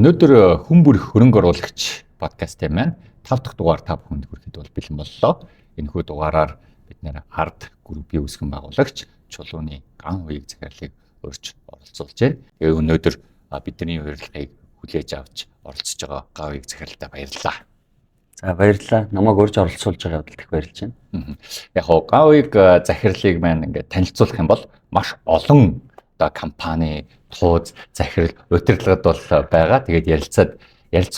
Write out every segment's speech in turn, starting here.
Өнөөдөр хүн бүр хөрөнгө оруулагч подкастын маань 5 дахь дугаар та бүхэнд хүрэхэд бол бэлэн боллоо. Энэхүү дугаараар бид нэр Ард группийн үүсгэн байгуулагч Чулууны Ган Уяг захирлыг урьж оролцуулж байна. Тэгээ өнөөдөр бидний урилгыг хүлээж авч оролцож байгаа Ган Уяг захирлаа баярлалаа. За, баярлалаа. Намайг урьж оролцуулж байгаа явдалд их баярлж байна. Яг хоо Ган Уяг захирлыг маань ингээд танилцуулах юм бол маш олон одоо компани, тууз, захирал, удирдлагад бол байгаа. Тэгээд ярилцах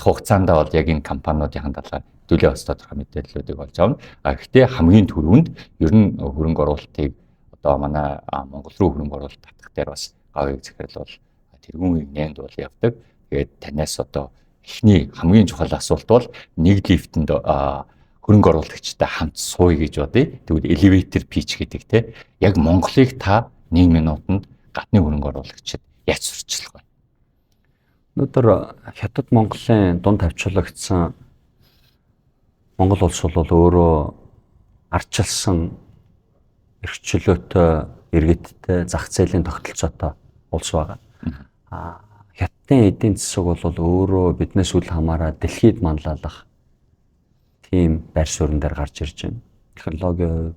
хугацаанд бол яг энэ компаниудын талаар хэдүүлээ бас тодорхой мэдээллүүдийг олж авна. А гэхдээ хамгийн түрүүнд ер нь хөрөнгө оруулалтыг одоо манай Монгол руу хөрөнгө оруулалт татах дээр бас Ган Уяг захирал бол тэргүүн нээнд бол явдаг. Тэгээд танаас одоо эхний хамгийн чухал асуулт бол нэг лифтэнд хөрөнгө оруулагчтай хамт сууя гэж бодъё. Тэгвэл elevator pitch гэдэг те яг Монголыг та 1 минутанд гадны хөрөнгө оруулагчид яаж сурталчлах вэ? Өнөөдөр Хятад Монголын дунд тавьчлагдсан Монгол улс бол өөрөө ардчилсан эрх чөлөөтэй, иргэдтэй, зах зээлийн тогтолцоотой улс байгаа. Хятадын эдийн засаг бол өөрөө биднээс үл хамааран дэлхийд манлайлах тийм байр суурин дээр гарч ирж байна. Технологийн хувьд,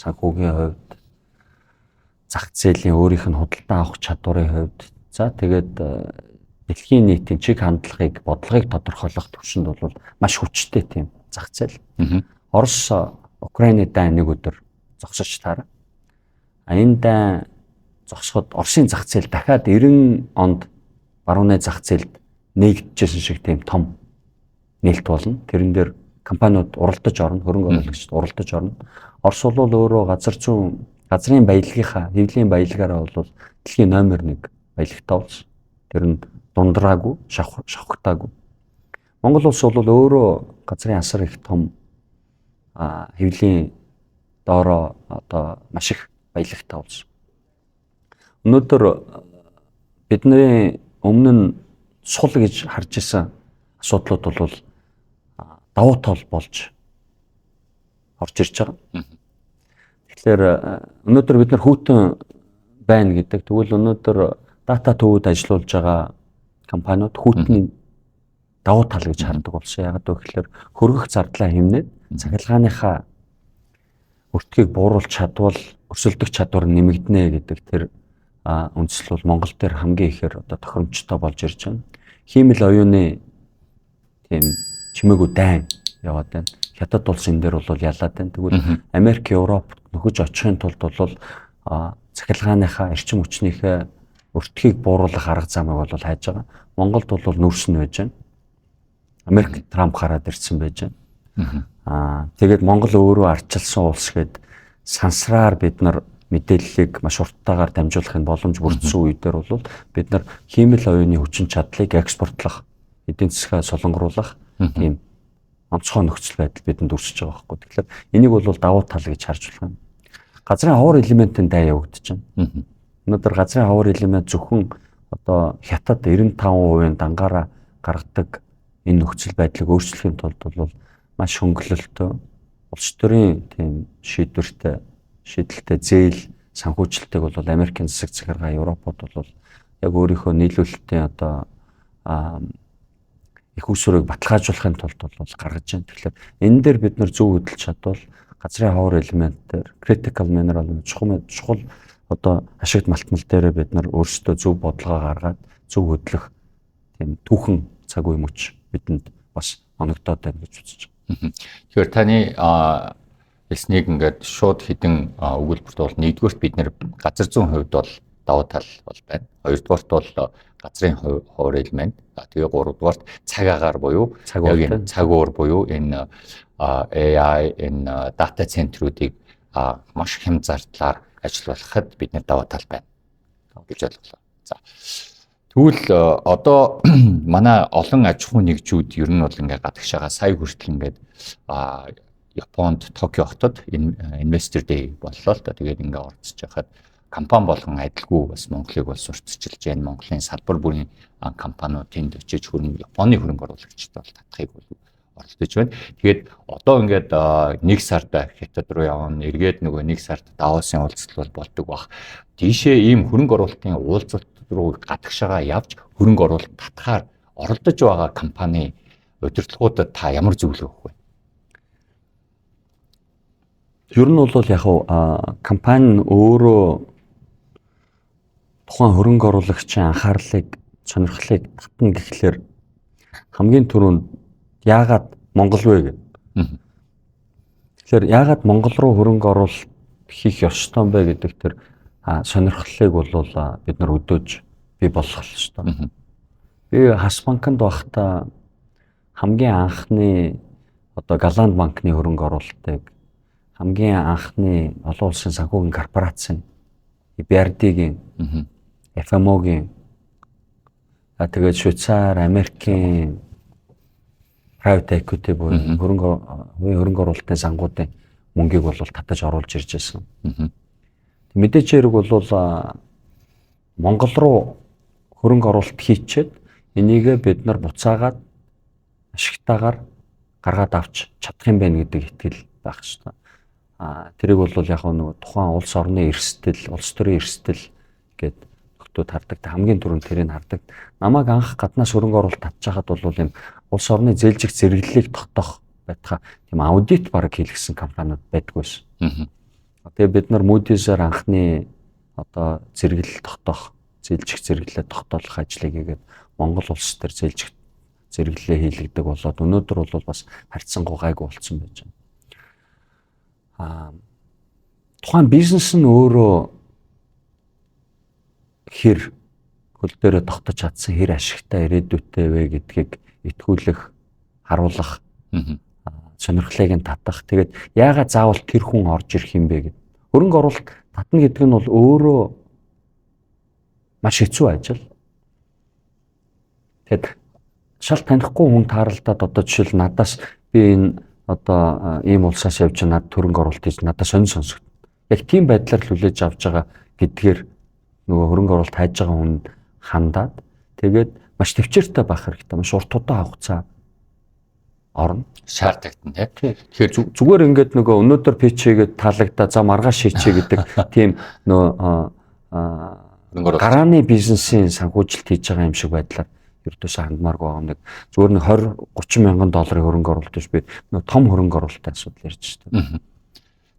санхүүгийн хувьд, зах зээлийн өөрийнх нь худалдан авах чадварын хувьд, за тэгээд дэлхийн нийтийн чиг хандлагыг, бодлогыг тодорхойлох түвшинд бол маш хүчтэй тийм зах зээл. Орос Украины дайн нэг өдөр зогсож таараа. А энэ дайн зогсоход Оросын зах зээл дахиад 90 онд барууны зах зээлд нээгдэжсэн шиг тийм том нээлт болно. Тэрэн дээр компаниуд уралдаж орно, хөрөнгө оруулагчид уралдаж орно. Орос бол өөрөө газар зүүн газрын баялагынхаа, хэвлийн баялагаараа бол дэлхийн номер 1 баялагтай улс. Тэр нь дундраагүй, шавхтаагүй. Монгол улс бол өөрөө газрын асар их том хэвлийн доороо одоо маш их баялагтай улс. Өнөөдөр бидний өмнө нь сул гэж харж исэн асуудлууд бол давуу тал болж орж ирж байгаа. Тэгэхээр өнөөдөр бид нар хүйтэн байна гэдэг. Тэгвэл өнөөдөр дата төвүүд ажиллуулж байгаа компаниуд хүйтний давуу тал гэж хардаг болсон. Яагаад вэ гэхээр хөргөх зардлаа хэмнээд цахилгааныхаа өртгийг бууруулж чадвал өрсөлдөх чадвар нэмэгдэнэ гэдэг тэр үндсэл бол Монгол дээр хамгийн ихээр одоо тохиромжтой болж ирж байна. Хиймэл оюуны тийм чимээгүй дайн яваад байна. Хятад улс энэ дээр бол ялаад байна. Тэгвэл Америк, Европ нөхөж очихын тулд бол цахилгааныхаа, эрчим хүчнийхээ өртгийг бууруулах арга замыг бол хайж байгаа. Монголд бол нүүрс нь байж байна. Америк Трамп гараад ирсэн байж байна. Тэгээд Монгол өөрөө ардчилсан улс гээд сансраар бид нар мэдээллийг маш урттайгаар дамжуулахын боломж бүрдсэн үе дээр бол бид нар хиймэл оюуны хүчин чадлыг экспортлох, эдийн засгаа солонгоруулах тийм онцгой нөхцөл байдал бидэнд үүсэж байгаа байхгүй. Тэгэхээр энийг бол давуу тал гэж харж болох юм. Газрын ховор элементийн дай явагдаж байна. Өнөөдөр газрын ховор элемент зөвхөн одоо Хятад 95% дангаараа гаргадаг энэ нөхцөл байдлыг өөрчлөхийн тулд бол маш хөнгөлөлтөө, улс төрийн тийм шийдвэртэй, шийдэлтэй зээл санхүүжилтийг бол Америкийн засаг захиргаа, Европод бол яг өөрийнхөө нийлүүлэлтийн одоо их усрыг баталгаажуулахын тулд бол гаргаж байна. Тэгэхээр энэ дээр бид нар зөв хөдөлж чадвал газрын ховор элементээр, critical mineral, чухал чухал одоо ашигт малтмал дээрээ бид нар өөрсдөө зөв бодлогоо гаргаад зөв хөдлөх тийм түүхэн цаг үе мөч бидэнд бас оногдоод байна гэж үзэж байгаа. Тэгэхээр таны хэлснийг ингээд шууд хэдэн өгүүлбэрт бол нэгдүгээрт бид нэр газар зүүн хувьд бол давуу тал бол байна. Хоёрдугаарт бол газрын ховор элемент. Тэгээ гуравдугаарт цаг агаар буюу яг энэ цаг уур буюу энэ AI, энэ дата центруудыг маш хэм зардлаар ажиллуулахад бид нэр давуу тал байна гэж ойлголоо. За. Тэгвэл одоо манай олон аж ахуйн нэгжүүд ер нь бол ингээд гадагшаага сая хүртэл ингээд Японд, Токио хотод Investor Day боллоо л да. Тэгээд ингээд оролцож байхад компани болгон адилгүй бас Монголыг бол сурталчилж байна. Монголын салбар бүрийн компаниуд тэнд очиж хөрөнгө, Японы хөрөнгө оруулагчид бол татахыг бол оролдож байна. Тэгээд одоо ингээд нэг сард Хятад руу явна, эргээд нөгөө нэг сард Давосын уулзалт бол болдог бах. Тийшээ ийм хөрөнгө оруулалтын уулзалт руу гадагшаага явж хөрөнгө оруулалт татахаар Оролдож байгаа компани удирдлагуудад та ямар зөвлөгөө өгөх вэ? Ер нь бол яг компани өөрөө тухайн хөрөнгө оруулагчийн анхаарлыг, сонирхлыг татна гэхлээр хамгийн түрүүнд яагаад Монгол вэ гэдэг. Тэгэхээр яагаад Монгол руу хөрөнгө оруулалт хийх ёстой юм бэ гэдэг тэр сонирхлыг бол бид нар өдөөж бий болгох ёстой. Би Хас банкнд байхдаа хамгийн анхны одоо Голланд банкны хөрөнгө оруулалтыг, хамгийн анхны олон улсын санхүүгийн корпорацийн, EBRD-гийн, FMO-гийн, тэгээд Швейцар, Америкийн private equity буюу хөрөнгө хувийн хөрөнгө оруулалтын сангуудын мөнгийг бол татаж оруулж ирж байсан. Мэдээж хэрэг бол Монгол руу хөрөнгө оруулалт хийчихэд энийгээ бид нар буцаагаад ашигтайгаар гаргаад авч чадах юм байна гэдэг итгэл байх хэрэгтэй. Тэрийг бол яг нөгөө тухайн улс орны эрсдэл, улс төрийн эрсдэл гээд нөхдүүд хардаг. Хамгийн түрүүнд тэрийг хардаг. Намайг анх гаднаас хөрөнгө оруулалт татж хахад бол юм улс орны зээлжих зэрэглэлийг тогтоох байтугай тийм аудит бараг хийлгэсэн компаниуд байдгүй байсан. Тэгээ бид нар Moody's-аар анхны одоо зэрэглэл тогтоох, зээлжих зэрэглэлээ тогтоолох ажлыг хийгээд Монгол улс дээр зээлжих зэрэглэлээ хийлгдэг болоод өнөөдөр бол бас харьцангуй гайгүй болсон байж байна. Тухайн бизнес нь өөрөө хэр хөл дээрээ тогтож чадсан, хэр ашигтай, ирээдүйтэй вэ гэдгийг итгүүлэх, харуулах, сонирхлыг нь татах. Тэгээд яагаад заавал тэр хүн орж ирэх юм бэ гэд. Хөрөнгө оруулалт татна гэдэг нь бол өөрөө маш хэцүү ажил. Тэгэд шал танихгүй хүн тааралдаад, одоо жишээл надаас би энэ одоо ийм улсаас явж, над хөрөнгө оруулалт хийж надад сонин сонсогдно. Яг тийм байдлаар л хүлээж авч байгаа гэдгээр нөгөө хөрөнгө оруулалт хайж байгаа хүн хандаад, тэгээд маш төвчээртэй байх хэрэгтэй. Маш урт удаан хугацаа орно. Шаардлагатай, тий. Тэгэхээр зүгээр ингээд нөгөө өнөөдөр pitch хийгээд таалагдаа, за маргааш хийчихье гэдэг тийм нөгөө гарааны бизнесийн санхүүжилт хийж байгаа юм шиг байдлаар ердөөсөө хандмааргүй байгаа нэг зүгээр нэг 20 30 мянган долларын хөрөнгө оруулалт биш, би нөгөө том хөрөнгө оруулалтын асуудал ярьж байна.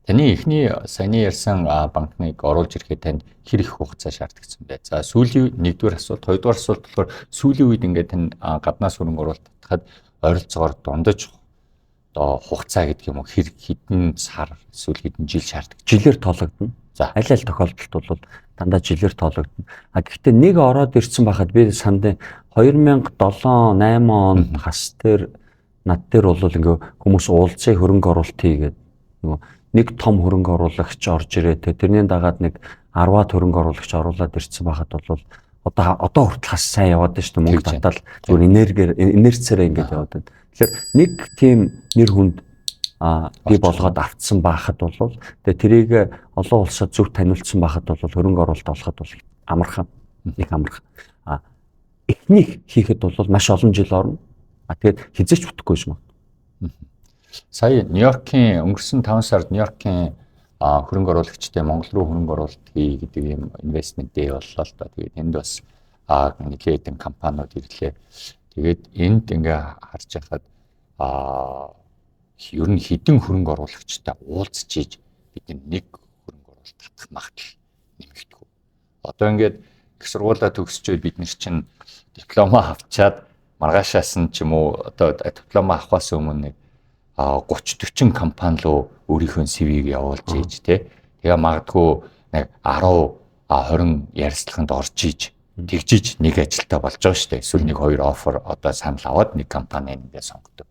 Таны эхний саяны ярьсан банкныг оруулж ирэхэд танд хэр их хугацаа шаардлагатай бэ? За, сүүлийн нэгдүгээр асуулт, хоёрдугаар асуулт болохоор сүүлийн үед ингээд тань гаднаас хөрөнгө оруулалт татахад ойролцоогоор дундаж одоо хугацаа гэдэг юм уу, хэр хэдэн сар эсвэл хэдэн жил шаарддаг? Жилээр тоологдоно. Аль аль тохиолдолд бол дандаа жилээр тоологдоно. А гэхдээ нэг ороод ирсэн байхад би санд 2007 8 онд хас дээр над дээр бол ингээ хүмүүс уулзъя, хөрөнгө оруулалт хийгээд нөгөө нэг том хөрөнгө оруулагч орж ирээ. Тэрний дагаад нэг 10-аад хөрөнгө оруулагч оруулаад ирсэн байхад бол одоо хүртэл хас сайн яваад байна шүү дээ. Мөнгө татаал зүгээр энергиэр инерцээрээ ингээд яваад байна. Тэгэхээр нэг тийм нэр хүнд бий болгоод автсан байхад бол тэгээ тэрийг олон улсад зөв таниулсан байхад бол хөрөнгө оруулалт олоход бол амархан, их амархан. Эхнийг хийхэд бол маш олон жил орно. Тэгээд хэзээ ч бүтэхгүй юм. Сая Нью-Йоркийн өнгөрсөн 5 сард Нью-Йоркийн хөрөнгө оруулагчтай Монгол руу хөрөнгө оруулалт хий гэдэг юм investment day боллоо л доо. Тэгээд энд бас нэлээд компаниуд ирлээ. Тэгээд энд ингээ харж байхад ер нь хэдэн хөрөнгө оруулагчтай уулзч ийж бид нэг хөрөнгө оруулалт татах магадлал нэмэгдэх үү? Одоо ингээд их сургуулаа төгсчөөд бид нар чинь диплома авчаад маргаашаас нь ч юм уу, одоо диплома авахаас өмнө нэг 30 40 компани руу өөрийнхөө CV-г явуулж ийж, тэ. Тэгээ магадгүй нэг 10 20 ярилцлаганд орж ийж, тэгжиж нэг ажилтаа болж байгаа шүү дээ. Эсвэл нэг хоёр offer одоо санал аваад нэг компани ингээд сонгодог.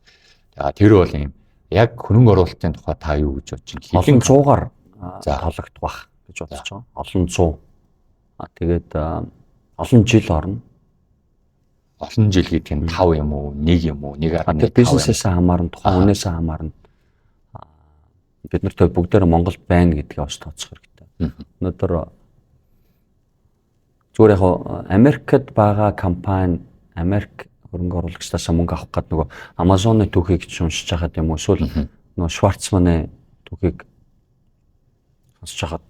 Тэгээ тэр бол юм яг хөрөнгө оруулалтын тухай та юу гэж бодож байна? Олон зуугаар тоологдох бах гэж бодож байгаа. Олон зуу. Тэгээд олон жил орно. Олон жил гэдэг нь 5 юм уу, 1 юм уу, 1.5? Тэр бизнесээс хамаарна, тухайн хүнээс хамаарна. Бид нар бүгдээр Монголд байна гэдгийг бас тооцох хэрэгтэй. Өнөөдөр зүгээр яг Америкт байгаа компани Америк хөрөнгө оруулагчдаас мөнгө авах гээд нөгөө Amazon-ы түүхийг ч уншиж байхад юм уу, эсвэл нөгөө Schwarzman-ы түүхийг сонсож байхад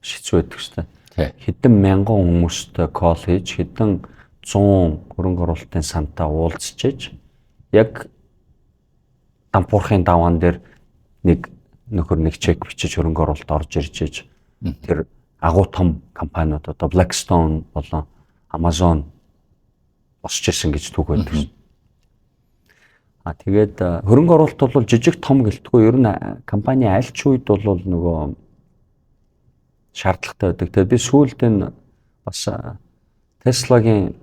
хэцүү байдаг шүү дээ. Хэдэн мянган хүмүүстэй call хийж, хэдэн 100 хөрөнгө оруулалтын сантаа уулзчиж яг дампуурхын даваан дээр нэг нөхөр нэг чек бичиж хөрөнгө оруулалт орж ирж иж тэр агуу том компаниуд одоо Blackstone болон Amazon босч ирсэн гэж түүх байдаг. А тэгээд хөрөнгө оруулалт бол жижиг том гэлтгүй ер нь компани аль ч үед бол нөгөө шаардлагатай байдаг. Тэгээд би сүүлд энэ бас Tesla-гийн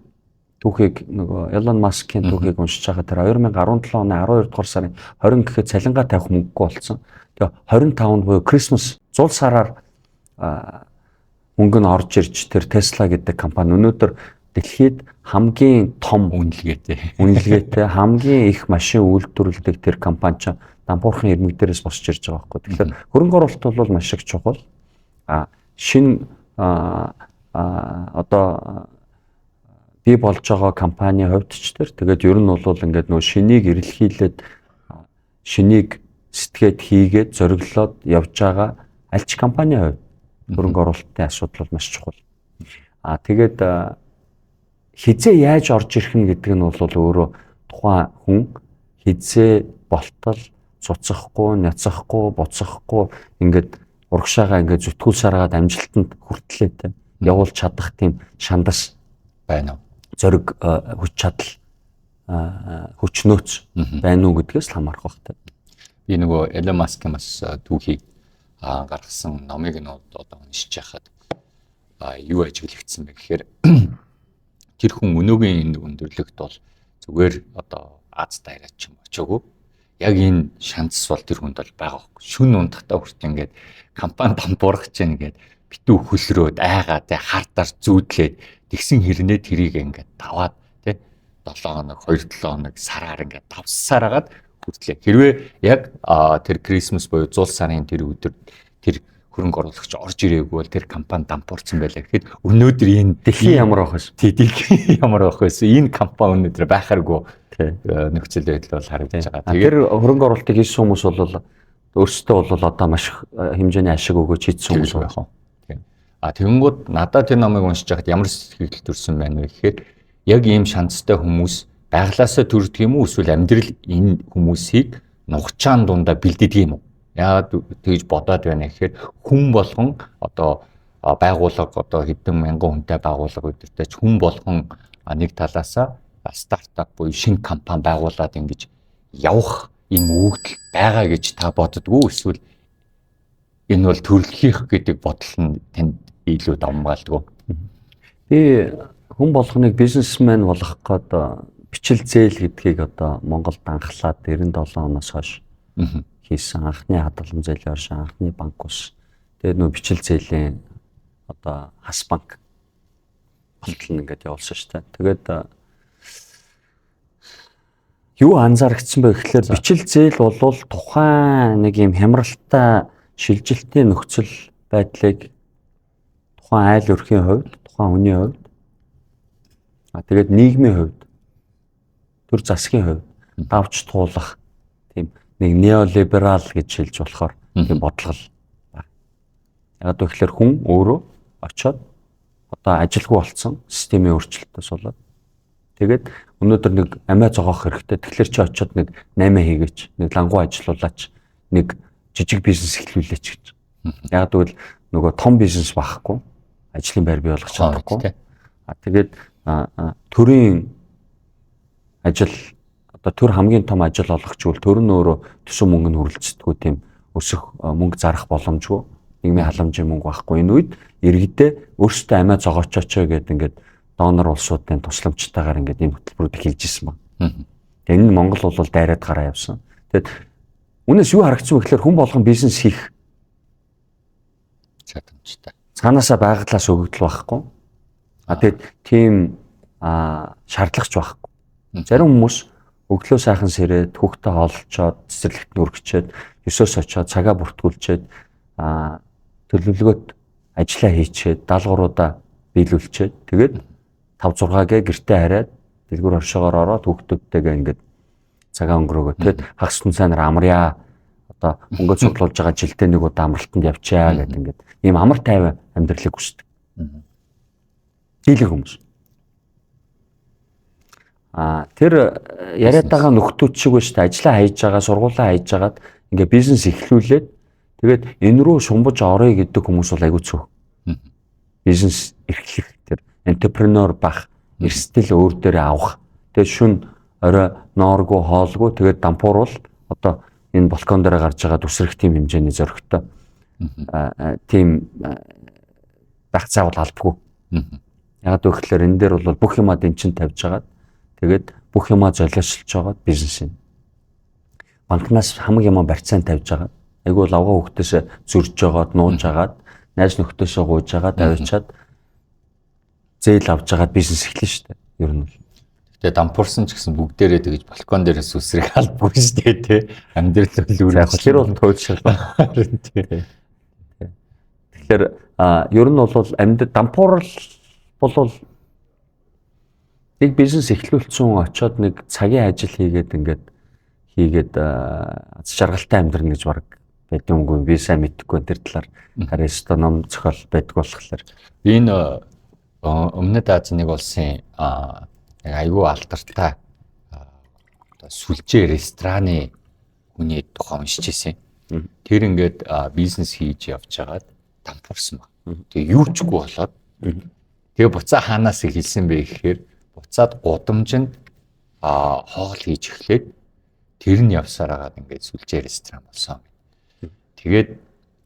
түүхийг нөгөө Elon Musk-ийн түүхийг уншиж байгаа тэр 2017 оны 12 дугаар сарын 20 гэхэд цалингаа тавих мөнгөгүй болсон. Тэгээ 25-нд буюу Christmas зул сараар мөнгө нь орж ирж тэр Tesla гэдэг компани өнөөдөр дэлхийд хамгийн том үнэлгээтэй хамгийн их машин үйлдвэрлэдэг тэр компани чинь дампуурхын ирмэг дээрээс босч ирж байгаа байхгүй. Тэгэхээр хөрөнгө оруулалт бол маш их чухал. А шинэ одоо бий болж байгаа компани хувьд ч тэр тэгээд ер нь бол ингээд нөгөө шинийг эрэлхийлээд шинийг сэтгээд хийгээд зориглоод явж байгаа аль ч компани хувьд хөрөнгө оруулалтын асуудал бол маш чухал. А тэгээд хизээ яаж орж ирэх нь гэдэг нь бол өөрөө тухайн хүн хизээ болтол цуцахгүй, няцахгүй, буцахгүй ингээд урагшаага ингээд зүтгүүлсараад амжилтанд хүртлээ те явуулж чадах тийм шандас байна уу? Зориг, хүч чадал, хүч нөөц байна уу гэдгээс л хамаарах бах та. Би нөгөө Elon Musk-ийн бас түүхийг гаргасан номыг нь одоо уншиж байхад юу ажиглагдсан бэ гэхээр тэр хүн өнөөгийн энэ өндөрлөгт бол зүгээр одоо Аз дайраад ч юм очоогүй. Яг энэ шанс бол тэр хүнд бол байгаа байхгүй. Шүн унтахтаа хүртэл ингээд компани дампуурах чинь ингээд битүү хөлрөөд айгаа тэ хардаар зүүдлээд тэгсэн хэрнээ тэрийг ингээд даваад тэ 7 хоног 2 7 хоног сараар ингээд давссаар хагаад хүртлээ. Хэрвээ яг тэр Christmas буюу зул сарын тэр өдөр тэр хөрөнгө оруулагч орж ирээгүй бол тэр компани дампуурсан байлаа гэхэд өнөөдөр энэ дэлхий ямар байх вэ? Тий, дэлхий ямар байх вэ? Энэ компани өнөөдөр байхааргүй нөхцөл байдал бол харагдаж байгаа. Тэгээд тэр хөрөнгө оруулалтыг хийсэн хүмүүс бол өөрсдөө бол одоо маш их хэмжээний ашиг өгөөж хийсэн хүмүүс байх уу? А тэгэнгүүт надад тэр номыг уншиж байхад ямар сэтгэл төрсөн байна вэ гэхээр яг ийм шанстай хүмүүс байглаасаа төрдөг юм уу эсвэл амьдрал энэ хүмүүсийг нугчаан дундаа бэлддэг юм уу? Яагаад тэгж бодоод байна гэхээр хүн болгон одоо байгууллага одоо хэдэн мянган хүнтэй байгууллага өдөртэй ч хүн болгон нэг талаасаа стартап буюу шинэ компани байгуулад ингэж явах ийм өгөгдөл байгаа гэж та боддгоо эсвэл энэ бол төрөлхийнх гэдэг бодол нь танд илүү давмгаалдаг. Би хүн болгоныг бизнесмен болгох гээд бичил зээл гэдгийг одоо Монголд анхлаад 97 оноос хойш хийсэн анхны хадгаламж зээлийн оршин, анхны банк ус. Тэгээд нөө бичил зээлийн одоо хас банк болтол нь ингээд явуулсан шүү дээ. Тэгээд юу анзаарчихсан бэ гэхлээр бичил зээл бол тухайн нэг юм хямралтай шилжилтийн нөхцөл байдлыг тухайн айл өрхийн хувьд, тухайн хүний хувьд, тэгээд нийгмийн хувьд, төр засгийн хувьд давж туулах тийм нэг неолиберал гэж хэлж болохоор тийм бодлого байна. Яг гэвэл хүн өөрөө очиод одоо ажилгүй болцсон системийн өөрчлөлтөөс болоод тэгээд өнөөдөр нэг амиа зогоох хэрэгтэй. Тэгэхээр чи очиод нэг 8 хийгээч, нэг лангуу ажилуулаач, нэг жижиг бизнес эхлүүлээч гэж. Яг гэвэл нөгөө том бизнес байхгүй, ажлын байр бий болгох чадахгүй. А тэгээд төрийн ажил одоо төр хамгийн том ажил олгогч бол төр нь өөрөө төсөн мөнгө нь хүрэлцдэггүй тийм өсөх мөнгө зарах боломжгүй, нийгмийн халамжийн мөнгө байхгүй. Энэ үед иргэдээ өөрсдөө амиа зогоочооч гэдэг ингээд донор улсуудын тусламжтайгаар ингээд ийм хөтөлбөрүүдийг хэлж ирсэн байна. Тэгээ энэ нь Монгол бол дайраад гараа явсан. Тэгээд үүнээс юу харагдсан вэ гэхээр хүн болгон бизнес хийх чадамжтай. Цаанаасаа байглаас өгөгдөл байхгүй. А тэгээд тийм шаардлагач байхгүй. Зарим хүмүүс өглөө сайхан сэрээд хүүхдээ хооллочоод цэцэрлэгт нүргчээд 9-өөс очиод цагаа бүртгүүлчээд төлөвлөгөөт ажиллаа хийчээд даалгавруудаа биелүүлчээд тэгээд 5 6-гээ гэртээ хараад дэлгүүр оршоогоор ороод хүүхдүүдтэйгээ ингээд цагаан өнгөрөөгөө тэгээд хагас түн сайнаар амарья одоо мөнгө цуглуулж байгаа жилдээ нэг удаа амралтанд явчаа гэдэг ингээд ийм амар тайван амьдралыг хүсдэг. Дийлэх хүмүүс. Тэр яриад байгаа нөхдүүд шиг ба шүү дээ. Ажлаа хайж байгаа, сургуулаа хайж байгаад ингээ бизнес эхлүүлээд тэгээд энэ рүү шумбаж орё гэдэг хүмүүс бол айгүй цөөх. Бизнес эрхлэх, тэр entrepreneur байх эрсдэл өөр дээрээ авах. Тэгээд шүн орой нооргүй, хоолгүй, тэгээд дампуурвал одоо энэ балкон дээр гарч байгаа үсрэх тийм хэмжээний зоригтой тийм байх заавал албагүй. Яг гэвэл энэ дээр бол бүх юмаа дэнчин тавьж хагаад, тэгээд бүх юмаа золиослж байгаад бизнес юм. Банкнаас хамаг юмаа барьцаан тавьж хагаад, айгүй лавга хөвгтөөс зөрж жагаад, нууж хагаад, найз нөхдөөсөө гуйж хагаад авчиад зээл авч хагаад бизнес эхлэн шүү дээ. Ер нь бол. Гэтэ дампуурсан ч гэсэн бүгдээрээ тэгэж балкон дээрээс үсрэх албагүй шүү дээ, тий. Амьдрал бол үргэлж. Тэр бол туйлшрал. Тий. Тэгэхээр ер нь бол амьд дампуурал бол нэг бизнес эхлүүлсэн очоод нэг цагийн ажил хийгээд ингээд хийгээд аз жаргалтай амьдрна гэж баг байдгүй, би сайн мэдэхгүй тэр талаар. Харин өстө ном зохиол байдаг болохоор. Би энэ Өмнөд Азийн нэг улсын нэг айгүй алдартай одоо сүлжээ рестораны хүний тухай уншиж ирсэн. Тэр ингээд бизнес хийж явж байгаад дампуурсан баг. Тэгээ юу ч үгүй болоод тэгээ буцаа хаанаас эхэлсэн бэ гэхээр буцаад гудамжинд хоол хийж эхлээд тэр нь явсаар агаад ингээд сүлжээ ресторан болсон. Тэгээд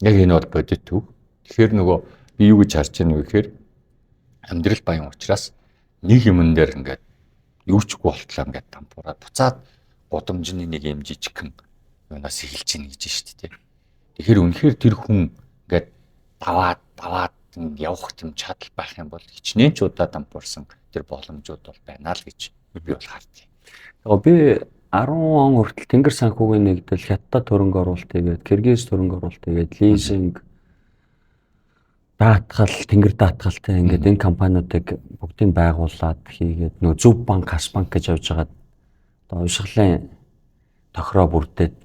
яг энэ бол бодит төв. Тэгэхээр нөгөө би юу гэж харж байна вэ гэхээр амьдрал баян учраас нэг юмн дээр ингээд юу ч үгүй болтлоо ингээд дампуураад буцаад гудамжны нэг юм жижигхэн юунаас эхэлж гин гэж шүү дээ. Тэгэхээр үнэхээр тэр хүн ингээд даваад даваад явах тийм чадал байх юм бол хичнээн ч удаа дампуурсан тэр боломжууд бол байна л гэж би бол хардیں۔ Яг би 10 он хүртэл Тэнгэр санхүүгийн нэгдэл, Хятад хөрөнгө оруулалт хийгээд, Киргиз хөрөнгө оруулалт хийгээд, лизинг, даатгал, Тэнгэр даатгалтай ингээд энэ компаниудыг бүгдийг байгуулад хийгээд нөгөө Зөв банк, Хас банк гэж явж байгаад одоо уйшгалын тохироо бүрдээд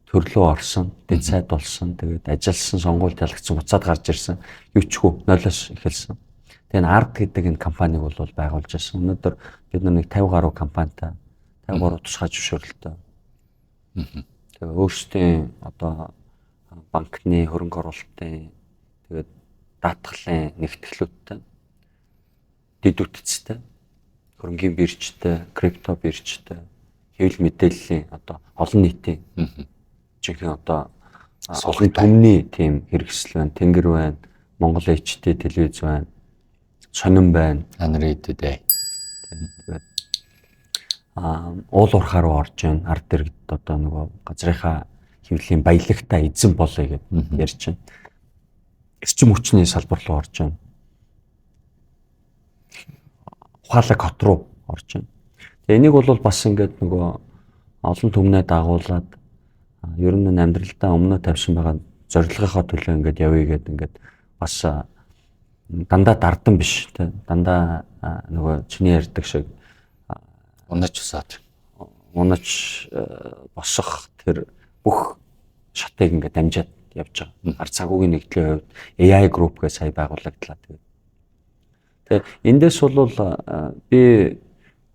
төрлөө орсон, дэд сайд болсон, тэгээд ажилласан, сонгуульд ялагдсан, буцаад гарч ирсэн. Юу ч хүү нойлоос эхэлсэн. Тэгээд энэ Ард гэдэг энэ компаниг бол байгуулж ирсэн. Өнөөдөр бид нэг 50 гаруй компанитай, 53 тусгай зөвшөөрөлтөй. Тэгээ өөрсдийн одоо банкны хөрөнгө оруулалтын, тэгээд даатгалын нэгтгэлүүдтэй, дэд бүтцтэй, хөрөнгийн биржтэй, крипто биржтэй, хэвлэл мэдээллийн одоо олон нийтийн жинхэнэ одоо олон түмний тийм хэрэгсэл байна. Тэнгэр байна, Монгол HD телевиз байна, сонин байна. Unread Today. Тэгээд уул уурхай руу орж байна. Ард иргэд одоо нөгөө газрынхаа хэвлэлийн баялагтай эзэн болъё гэд ярьж байна. Эрчим хүчний салбар руу орж байна. Ухаалаг хот руу орж байна. Тэгээ энийг бол бас ингээд нөгөө олон түмнээ дагуулад ер нь амьдралдаа өмнөө тавьсан байгаа зорилгынхоо төлөө ингээд явъя гэд ингээд бас дандаа дардан биш тий. Дандаа нөгөө чиний ярьдаг шиг унаж усаад унаж босох тэр бүх шатыг ингээд дамжаад явж байгаа. Ард санхүүгийн нэгдлийн хувьд AI group гэж сая байгуулагдлаа. Тэгээд эндээс бол би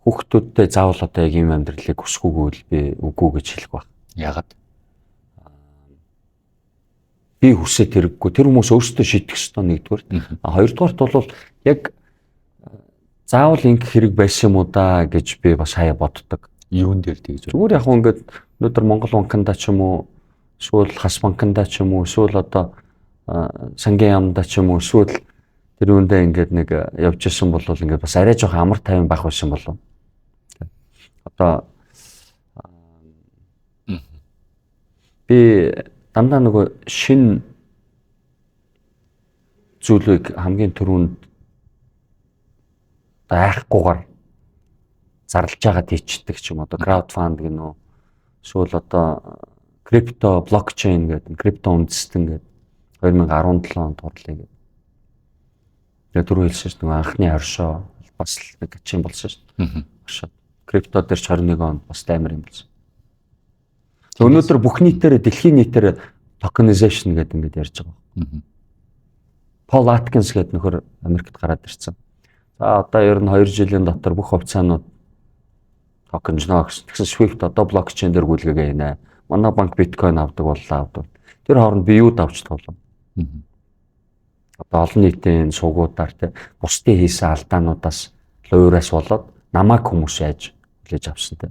хүүхдүүдтэй заавал одоо яг ийм амьдралыг хүсэхүүгүй л би үгүй гэж хэлэх байх. Ягаад? Би хүсээд хэрэггүй. Тэр хүмүүс өөрсдөө шийдэх ёстой нэгдүгээр. А хоёрдугаарт бол яг заавал ингэх хэрэг байсан юм уу да гэж би бас хаяа боддог. Юун дээр тэгж вэ? Зүгээр яг ингээд өнөөдөр Монгол банкнда ч юм уу, эсвэл Хас банкнда ч юм уу, эсвэл одоо сангийн яамда ч юм уу, эсвэл тэр үүндээ ингээд нэг явж исэн бол ингээд бас арай жоохон амар тайван байх байсан болов. Одоо би дандаа нөгөө шин зүйлийг хамгийн түрүүнд айхгүйгээр зарлж байгаа тийчдэг ч юм, одоо crowdfund гэнэ үү, эсвэл одоо крипто блокчейн гэдэг, крипто үндэстэн гэдэг 2017 онд хурлаа гэдэг. Тэгээ түрүү хэлсэн шүү дээ, анхны оршоо бас л нэг ачин болсон шүү дээ. Оршоо. Крипто дээр ч 21 онд бас амар юм болсон. Өнөөдөр бүх нийтээр дэлхийн нийтээр tokenization гэдэг ингээд ярьж байгаа. Пол Аткинс гэдэг нөхөр Америкт гараад ирсэн. За одоо ер нь 2 жилийн дотор бүх хувьцаанууд Токенжно гэсэн. Тэгсэн SWIFT одоо блокчейн дээр гүйлгээгээ хийнэ. Манай банк биткойн авдаг боллоо, авдаг. Тэр хооронд би юу давж туулав? Одоо олон нийтийн сувгуудаар те бусдын хийсэн алдаануудаас, луйраас болоод намайг хүмүүс яаж хүлээж авсан те.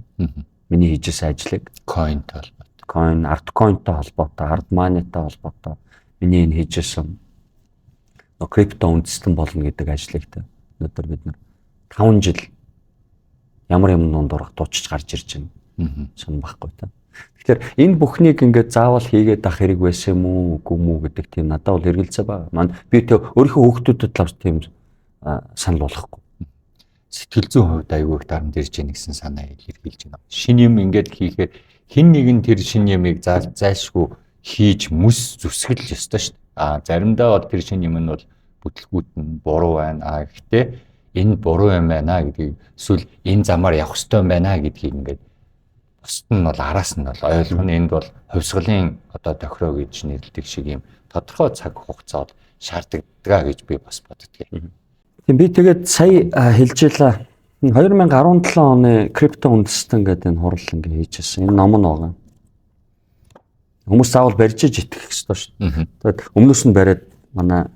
Миний хийжсэн ажлыг Coin-тай холбоотой. Coin, ардcoin-тай холбоотой, ард money-тай холбоотой миний энэ хийжсэн нөө крипто үндэстэн болно гэдэг ажлыг те өнөөдөр бид нар 5 жил ямар юм нунд урах дуучиж гарч ирж байна. Сонь байхгүй те. Тэгэхээр энэ бүхнийг ингээд заавал хийгээд ах хэрэг байсан юм уу, үгүй юм уу гэдэг тийм надад бол эргэлзээ байгаа. Маань би тэг өөрийнхөө хүүхдүүдэд л тийм санал болгохгүй. Сэтгэл зүйн хувьд аюул их дарамт ирж яах гэсэн санаа илэрхийлж байна. Шинэ юм ингээд хийхээр хэн нэгэн тэр шинэ юмыг зайлшгүй хийж мэс зүсгэл ёстой шүү дээ. А заримдаа бол тэр шинэ юм нь бол бүтлгүүд нь буруу байна. А гэхдээ энэ буруу юм байна гэдгийг, эсвэл энэ замаар явах ёстой юм байна гэдгийг ингээд бусд нь бол араас нь бол ойлгоно. Энд бол хувьсгалын одоо тохироо гэж нэрлэдэг шиг юм тодорхой цаг хугацаа бол шаардлагатай гэж би бас боддгийг. Тийм, би тэгээд сая хэлж байлаа. 2017 оны крипто үндэстэн гэдэг энэ хурал ингээ хийжсэн. Энэ ном нь байгаа. Хүмүүс заавал барьж иж итгэх ёстой шүү дээ. Тэгээд өмнөөс нь бариад манай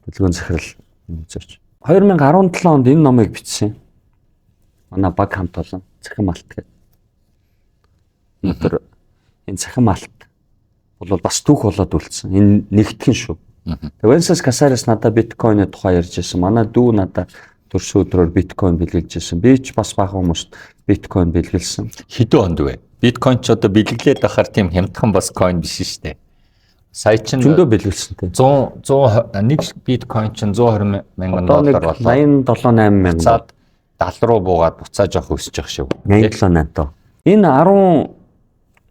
төлгөөн захирал үзэрч. 2017 онд энэ номыг бичсэн. Манай баг хамт олон Цахим алт гэдэг. Өнөөдөр энэ цахим алт бол бас түүх болоод үлдсэн. Энэ нэгтгэн шүү. Тэгээ Венсес Касарес надад биткойны тухай ярьж байсан. Манай дүү надад төрсөн өдрөөр биткойн бэлгэлж байсан. Би ч бас баахан хүмүүст биткойн бэлгэлсэн. Хэдэн онд вэ? Биткойн ч одоо бэлгэлээд байхаар тийм хямдхан бас coin биш шүү дээ. Сая чинь зөндөө бэлгэлсэн те. 100 100 нэг биткойн чинь 120 мянган доллар болоо. 87 8 мянга. Буцаад 70 руу буугаад буцаа жоох өсөж явах шиг. 87 8 тоо. Энэ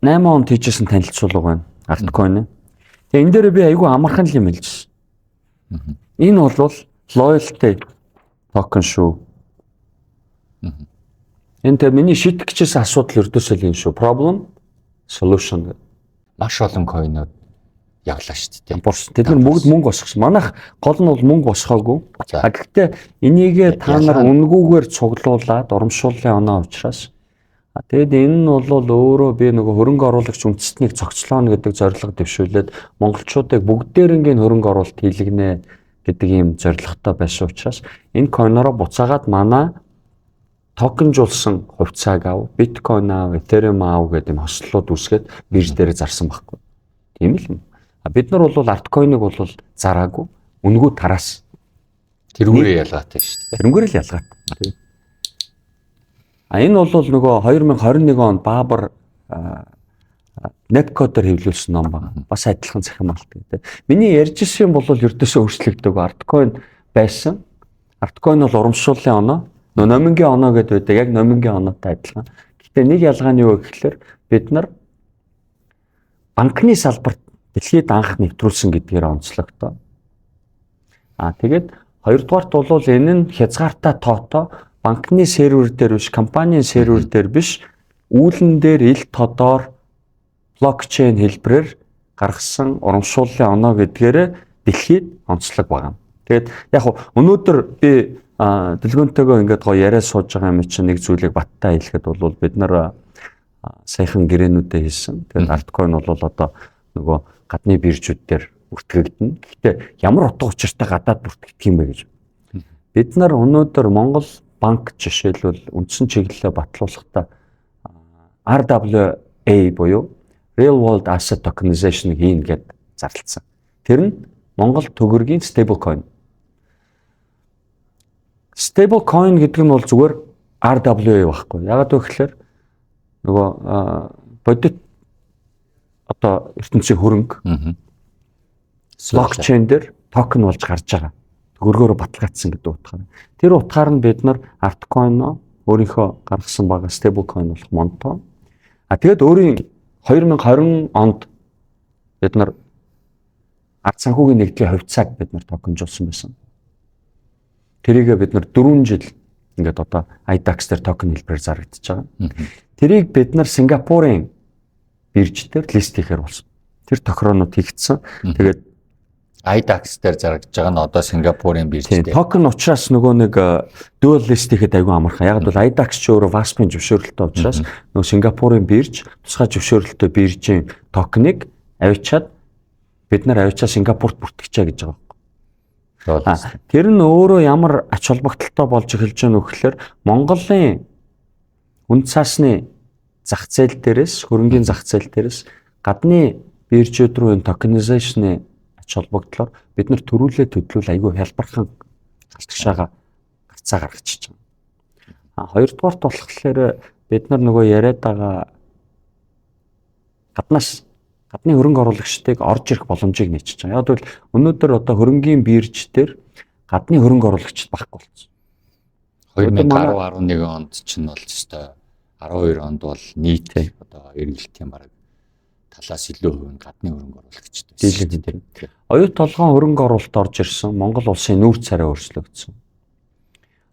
18 онд хийжсэн танилцуулга байна. Ардcoin. Тэгээ энэ дээр би айгүй амархан л юм хэлжсэн. Энэ бол loyalty token шүү. Энэ тэ миний шийдэх гэжсэн асуудал ердөөсөө л энэ шүү. Problem, solution гэдэг. Маш олон coin ууд явлаа шүү дээ. Борс. Тэд нар бүгд мөнгө босгосон. Манайх гол нь бол мөнгө босгоогүй. А гэхдээ энийгээ та нар үнгүүгээр цуглуулад урамшууллын оноо учраас, а тэгэд энэ нь бол өөрөө би нөгөө хөрөнгө оруулагч үндэстнийг цогцлооно гэдэг зорилго дэвшүүлээд монголчуудыг бүгдээрингийн хөрөнгө оруулалт хийлгэнэ гэдэг ийм зорилготой байсан учраас энэ coin оороо буцаагаад манай токенжуулсан хувьцааг ав, биткойн ав, этериум ав гэдэг юм хослолууд үүсгээд бирж дээр зарсан байхгүй. Тийм л юм. А бид нар бол альткойныг бол зараагүй, үнэгүй тараас. Тэрүүрээ ялгаатай шүү дээ. Тэрүүгээр л ялгаатай. А энэ бол нөгөө 2021 онд Баабар Непко дээр хэвлүүлсэн ном байна. Бас адилхан цахим алт гэдэг. Миний ярьж ирсэн юм бол ердөөсөө өөрчлөгдөв. Альткойн байсан. Альткойн бол урамшууллын оноо. Нөө номингийн оноо гэдэг байдаг. Яг номингийн оноотой адилхан. Гэхдээ нэг ялгаа нь юу вэ гэхлээр бид нар банкны салбарт дэлхийд анх нэвтрүүлсэн гэдгээр онцлогтой. А тэгээд хоёрдугаарт бол энэ нь хязгаартай тоотой банкны сервер дээр биш, компанийн сервер дээр биш, үүлэн дээр ил тодоор блокчейн хэлбэрээр гаргасан урамшууллын оноо гэдгээрээ дэлхийд онцлог байгаа. Тэгээд яг өнөөдөр би дэлгөөнтэйгөө ингээд гоё яриа сууж байгаа юм чинь нэг зүйлийг баттай хэлэхэд бол бид нар саяхан гэрээнүүдээ хийсэн. Тэгээд альткойн бол одоо нөгөө гадны биржүүд дээр бүртгэгдэнэ. Гэхдээ ямар утга учиртай гадаад бүртгэгдэх юм бэ гэж. Бид нар өнөөдөр Монгол банк жишээлбэл үндсэн чиглэлээ батлуулахдаа RWA буюу Real World Asset Tokenization хийнэ гэд зарлцсан. Тэр нь Монгол төгрөгийн stable coin. Stable coin гэдэг нь бол зүгээр RWA байхгүй. Ягаад вэ гэхээр нөгөө бодит одоо ертөнцийн хөрөнгө блокчейн дээр токен болж гарч байгаа. Төгрөгөөрөө баталгаажсан гэдэг утгаар. Тэр утгаар нь бид нар altcoin-о өөрийнхөө гаргасан байгаа stable coin болох Монто. А тэгээд өөрийн 2020 онд бид нар ард санхүүгийн нэгдлийн хувьцааг бид нар токенжуулсан байсан. Тэрийгээ бид нар 4 жил ингээд одоо IDAX дээр токен хэлбэрээр зарагдаж байгаа. Тэрийг бид нар Сингапурын бирж дээр list хийхээр болсон. Тэр тохироонууд хийгдсэн. Тэгээд IDAX дээр зарагдж байгаа нь одоо Сингапурын бирж дээр. Токен учраас нөгөө нэг dual list хийхэд айгүй амархан. Яг бол IDAX ч өөрөө VASP-ын зөвшөөрөлттэй учраас нөгөө Сингапурын бирж тусгай зөвшөөрөлттэй биржийн токеныг авчиад бид нар авчиад Сингапурт бүртгэжээ гэж байгаа байхгүй. Тэр нь өөрөө ямар ач холбогдолтой болж эхэлж байгаа нөх гэхээр Монголын үнд цаасны зах зээл дээрээс, хөрөнгийн зах зээл дээрээс гадны биржүүд рүү энэ tokenization-ы ач холбогдлоор бид нар төрүүлээ төдлүүл айгүй хялбархан галтгшаага гарцаа гаргачихж байгаа. А хоёрдугаарт болохоор бид нар нөгөө яриад байгаа гаднаас гадны хөрөнгө оруулагчдыг орж ирэх боломжийг нээчихэж байгаа. Яг гэвэл өнөөдөр одоо хөрөнгийн бирж дээр гадны хөрөнгө оруулагчид байхгүй болсон. 2010 11 онд чинь бол өстой 12 онд бол нийт одоо эргэлтийн бараг талаас илүү хувь нь гадны хөрөнгө оруулагчид байсан. Оюут толгоон хөрөнгө оруулалт орж ирсэн. Монгол улсын нүүр царай өөрчлөгдсөн.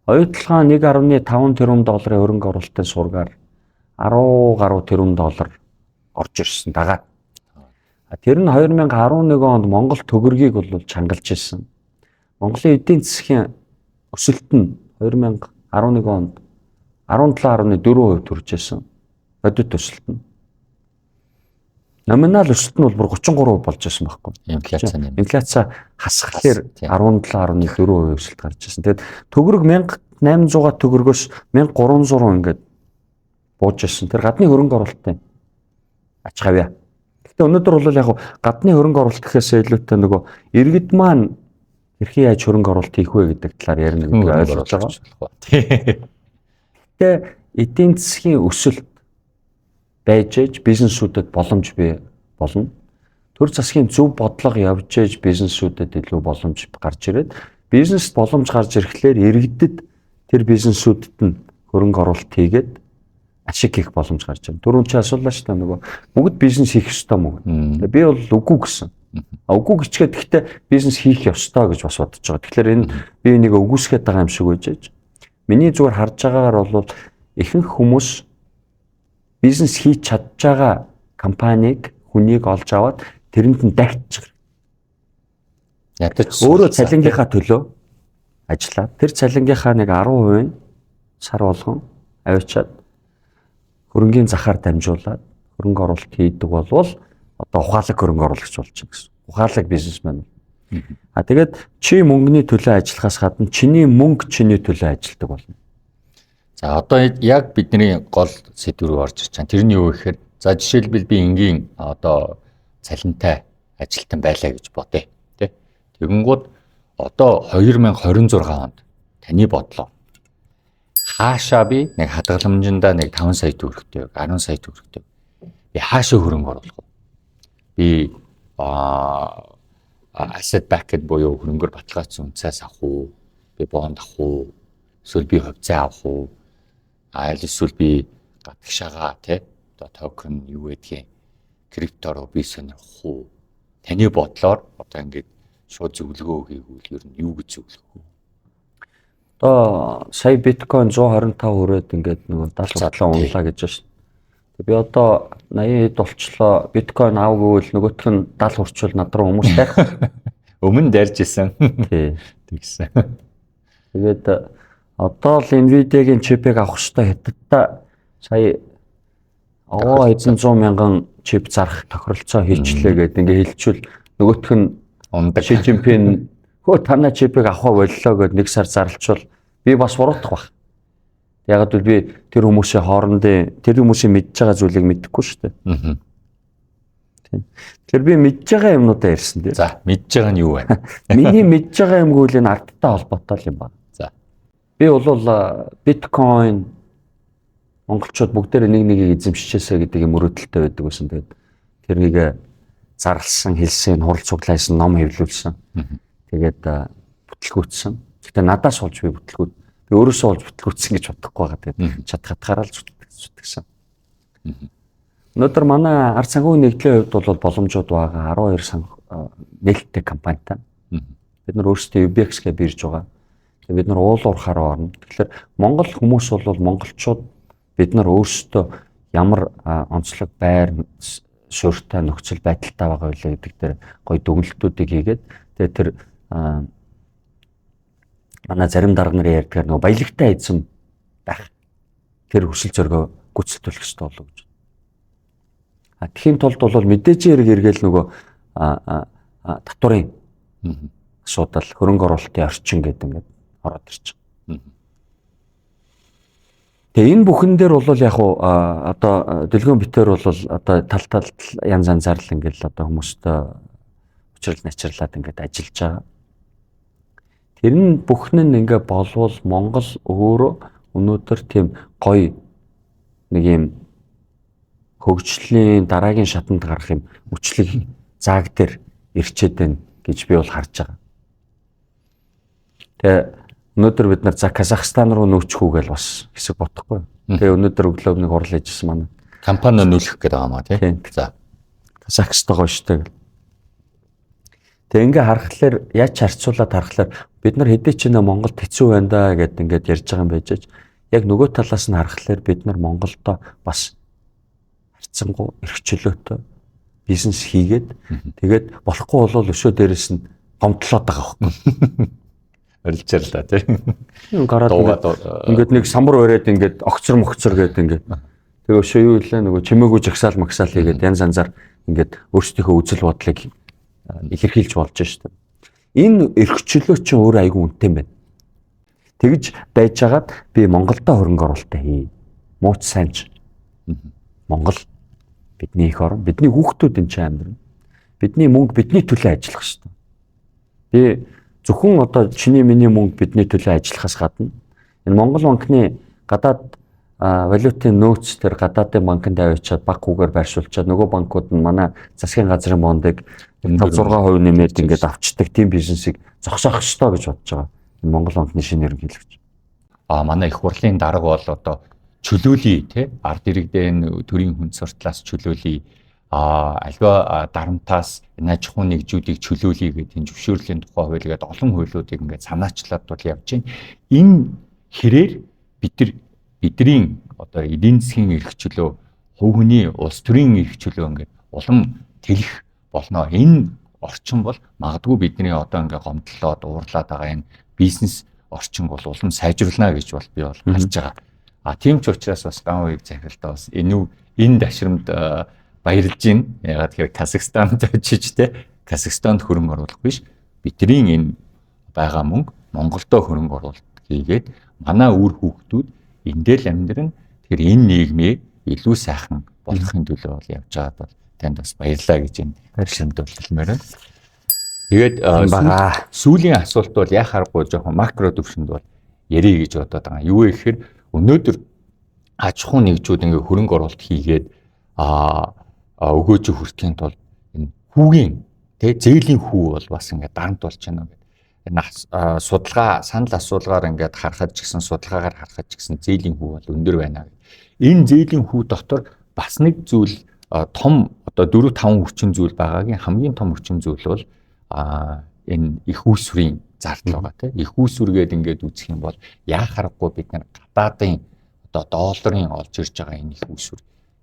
Оюут толгоон 1.5 тэрбум долларын хөрөнгө оруулалтын сургаар 10 гаруй тэрбум доллар орж ирсэн дагаад. Тэр нь 2011 онд Монгол төгрөгийг бол чангалж ирсэн. Монголын эдийн засгийн өсөлт нь 2011 онд 17.4% төрж ирсэн. Бодит өсөлт нь. Номинал өсөлт нь бол бүр 33% болж ирсэн байхгүй. Инфляци нэм. Инфляци хасхлаар 17.4% өсөлт гарч ирсэн. Тэгээд төгрөг 1800 төгрөгөөс 1300 руу ингээд бууж ирсэн. Тэр гадны хөрөнгө оруулалтын ач гавьяа. Гэхдээ өнөөдөр бол яг гадны хөрөнгө оруулалт гэхээсээ илүүтэй нөгөө иргэд маань хэрхэн яаж хөрөнгө оруулалт хийх вэ гэдэг талаар ярина гэдгийг ойлгож байгаа. Гэхдээ эдийн засгийн өсөлт байж ээж бизнесүүдэд боломж бий болно. Төр засгийн зөв бодлого явж ээж бизнесүүдэд илүү боломж гарч ирээд бизнест боломж гарч ирэхлээр иргэдэд тэр бизнесүүдэд нь хөрөнгө оруулалт хийгээд ашиг хийх боломж гарч ирнэ. Түрүүн чи асуулаа шүү дээ нөгөө бүгд бизнес хийх ёстой мó. Би бол үгүй гэсэн. А үгүй гэчгээд гэхдээ бизнес хийх ёстой гэж бас бодож байгаа. Тэгэхээр энэ би энийг үгүйсгээд байгаа юм шиг байж ээж. Миний зүгээр харж байгаагаар бол ихэнх хүмүүс бизнес хийж чадж байгаа компанийг хүнийг олж аваад тэрэнд нь дагчих. Ядаж өөрөө цалингийнхаа төлөө ажиллаад тэр цалингийнхаа нэг 10% сар болгон авчиад хөрөнгийн захаар дамжуулаад хөрөнгө оруулалт хийдэг болвол одоо ухаалаг хөрөнгө оруулагч болж байгаа гэсэн. Ухаалаг бизнесмен. А тэгээд чи мөнгөний төлөө ажиллахаас гадна чиний мөнгө чиний төлөө ажилладаг болно. За одоо яг бидний гол сэдв рүү орж ирж байгаа. Тэр нь юу гэхээр за жишээлбэл би энгийн одоо цалинтай ажилтан байлаа гэж бодъё, тий. Тэгэнгүүт одоо 2026 онд таны бодлоо хаашаа би нэг хадгаламжиндаа нэг 5 сая төгрөгтэй, 10 сая төгрөгтэй. Би хаашаа хөрөнгө оруулах вэ? Би asset backed буюу хөрөнгөөр баталгаажсан үнцээс авах уу? Би бонд авах уу? Эсвэл би хувьцаа авах уу? Аль эсвэл би гадагшаага тий одоо токен юу гэдгийг криптороо би сонирхох уу? Таны бодлоор одоо ингээд шууд зөвлөгөө хийгвэл ер нь юу гэж зөвлөх вэ? Одоо сая биткойн 125 хүрээд ингээд нөгөө 70 хутлаа унлаа гэж байна шүү дээ. Би одоо 80 хэд болчлоо биткойн аав гэвэл нөгөөх нь 70 хүрчвэл над руу хүмүүс дайх. Өмнө дайрж исэн. Тий. Тэгсэн. Тэгээд одоо л Nvidia-гийн чипийг авах хэрэгтэй хятадтай сая овоо хэдэн зуун мянган чип зарах тохиролцоо хийчлээ гэдэг ингээ хэлчихвэл нөгөөх нь ундаг. Ши Цзиньпин хөө танай чипийг авахаа боллоо гэд нэг сар зарлчвал би бас буруутах байх. Яг л би тэр хүмүүсийн хоорондын тэр хүмүүсийн мэдж байгаа зүйлийг мэдэхгүй шүү дээ. Аа. Тийм. Тэгэхээр би мэдж байгаа юмнуудаа ярьсан тийм. За, мэдж байгаа нь юу вэ? Миний мэдж байгаа юм гэвэл энэ ардтай холбоотой л юм байна. За. Би бол биткойн монголчууд бүгдээрээ нэг нэгийг эзэмшижээсэ гэдэг юм мөрөөдөлтэй байдаг байсан. Тэгээд тэрнийг зарлсан, хэлсэн, хурал цуглаасан, ном хэвлүүлсэн. Тэгээд бүтлгүүцсэн. Гэтэ надаас болж би бүтлгүүд би өөрөөсөө болж бүтлгүүцсэн гэж бодохгүй байгаа. Тэгээд чадхатгаараа л зүтгэсэн. Өнөөдөр манай ард санхүүгийн нэгдлийн хувьд бол боломжууд байгаа. 12 нээлттэй компанитай. Бид нар өөрсдөө UBX гэж бирж байгаа. Тэгээд бид нар уул уурхаар орно. Тэгэхээр Монгол хүмүүс бол монголчууд бид нар өөрсдөө ямар онцлог байр суурьтай нөхцөл байдалтай байгаа вэ гэдэг дээр гоё дүгнэлтүүдийг хийгээд Тэгээ тэр манай зарим дарга нарын ярьдгаар нөгөө баялагтай эзэм байх тэр хүсэл зоригоо гүйцэтгүүлэх ёстой болов гэж. А тхийн тулд бол мэдээж хэрэг эргээл нөгөө татварын асуудал, хөрөнгө оруулалтын орчин гэдэг ингээд ороод ирчих. Тэгээ энэ бүхэн дээр бол яг уу одоо дэлгөөн битээр бол одоо тал талд янз янзаар л ингээл одоо хүмүүстэй учрал начирлаад ингээд ажиллаж байгаа. Тэр нь бүхэн нь ингээ болвол Монгол өөрөө өнөөдөр тийм гоё нэг юм хөгжлийн дараагийн шатанд гарах юм үчлэг зааг дээр ирчээд байна гэж би бол харж байгаа. Тэгээ өнөөдөр бид нар за Казахстан руу нүүчих үү гэж бас хэсэг бодохгүй. Тэгээ өнөөдөр өглөө нэг хурал хийжсэн манай. Компани нүүлэх гэдэг байгаа маа тий. За Казахстан гоё штэ гэл. Тэгээ ингээ харахаар яаж харьцуулаад харахаар бид нар хэдий ч нэ Монголд хэцүү байна да гэд ингээд ярьж байгаа юм байж яг нөгөө талаас нь харахаар бид нар Монголдо бас харьцангуй эрх чөлөөтэй бизнес хийгээд тэгээд болохгүй болвол өшөө дээрэс нь гомдлоод байгаа байхгүй. Орилжаарлаа тий. Гараад ингээд нэг самбар өрөөд ингээд огцор могцор гээд ингээд тэгээ өшөө юу илээ нөгөө чимээгүй жагсаал магсаал хийгээд янз янзаар ингээд өөрсдийнхөө үзэл бодлыг илэрхийлж болж штэ. Энэ эрх чөлөө чинь өөрөө айгүй үнэтэй юм байна. Тэгж байжгаад би Монголдо хөрөнгө оруулалтаа хий. Мууч сайн ч. Монгол бидний эх орн, бидний хүүхдүүд энэ чинь амьдрна. Бидний мөнгө бидний төлөө ажиллах ёстой. Би зөвхөн одоо чиний миний мөнгө бидний төлөө ажиллахаас гадна энэ Монгол банкны гадаад валютын нөөц төр гадаадын банкнд аваачаад баг хүүгээр байршуулчаад нөгөө банкуд нь манай засгийн газрын бондыг 5 6% нэмээд ингээд авчдаг тийм бизнесийг зогсоох ёстой гэж бодож байгаа. Энэ Монгол банкны шинэ ерөнхийлөгч. Манай их хурлын дарга бол одоо чөлөөлөе тий ард иргэдэн төрийн хүн суртлаас чөлөөлөе альва дарамтаас энэ аж ахуйн нэгжүүдийг чөлөөлөе гэдэг энэ зөвшөөрлийн тухай хууль гэдэг олон хуулиудыг ингээд санаачлаад бол явж байна. Энэ хэрээр бид нар бидний одоо эдийн засгийн эрх чөлөө, хувь хүний улс төрийн эрх чөлөө ингээд улам тэлэх болно. Энэ орчин бол магадгүй бидний одоо ингээд гомдлоод уурлаад байгаа энэ бизнес орчин бол улам сайжруулна гэж бол би бол харж байгаа. А тийм ч учраас бас ган үеиг захиралдаа бас энэ дашрамд баярлж байна. Ягаад тэгэхээр Казахстанд очиж те Казахстанд хөрөнгө оруулах биш. Бидний энэ байгаа мөнгө Монголдо хөрөнгө оруулалт хийгээд манай үр хүүхдүүд эндээ л амьдран. Тэгэхээр энэ нийгмийг илүү сайхан болгохын төлөө бол явж байгаад бол танд бас баярлалаа гэж энэ дашрамд бол хэлмээр байна. Тэгээд сүүлийн асуулт бол яа харахгүй жоохон макро төвшөнд бол ярий гэж бодоод байгаа. Юу вэ гэхээр өнөөдөр аж ахуйн нэгжүүд ингээ хөрөнгө оруулалт хийгээд өгөөж хүртэхийн тулд энэ хүүгийн тэ зээлийн хүү бол бас ингээ дарамт болж байна гэдэг. Энэ судалгаа санал асуулгаар ингээд харахад ч гэсэн судалгаагаар харахад ч гэсэн зээлийн хүү бол өндөр байна гэх. Энэ зээлийн хүү дотор бас нэг зүйл том одоо 4 5 хүчин зүйл байгаагийн хамгийн том хүчин зүйл бол энэ их үүсвэрийн зардал байгаа тийм. Их үүсвэр гээд ингээд үзэх юм бол яа харахгүй бид нар гадаадын одоо долларын олж ирж байгаа энэ их үүсвэр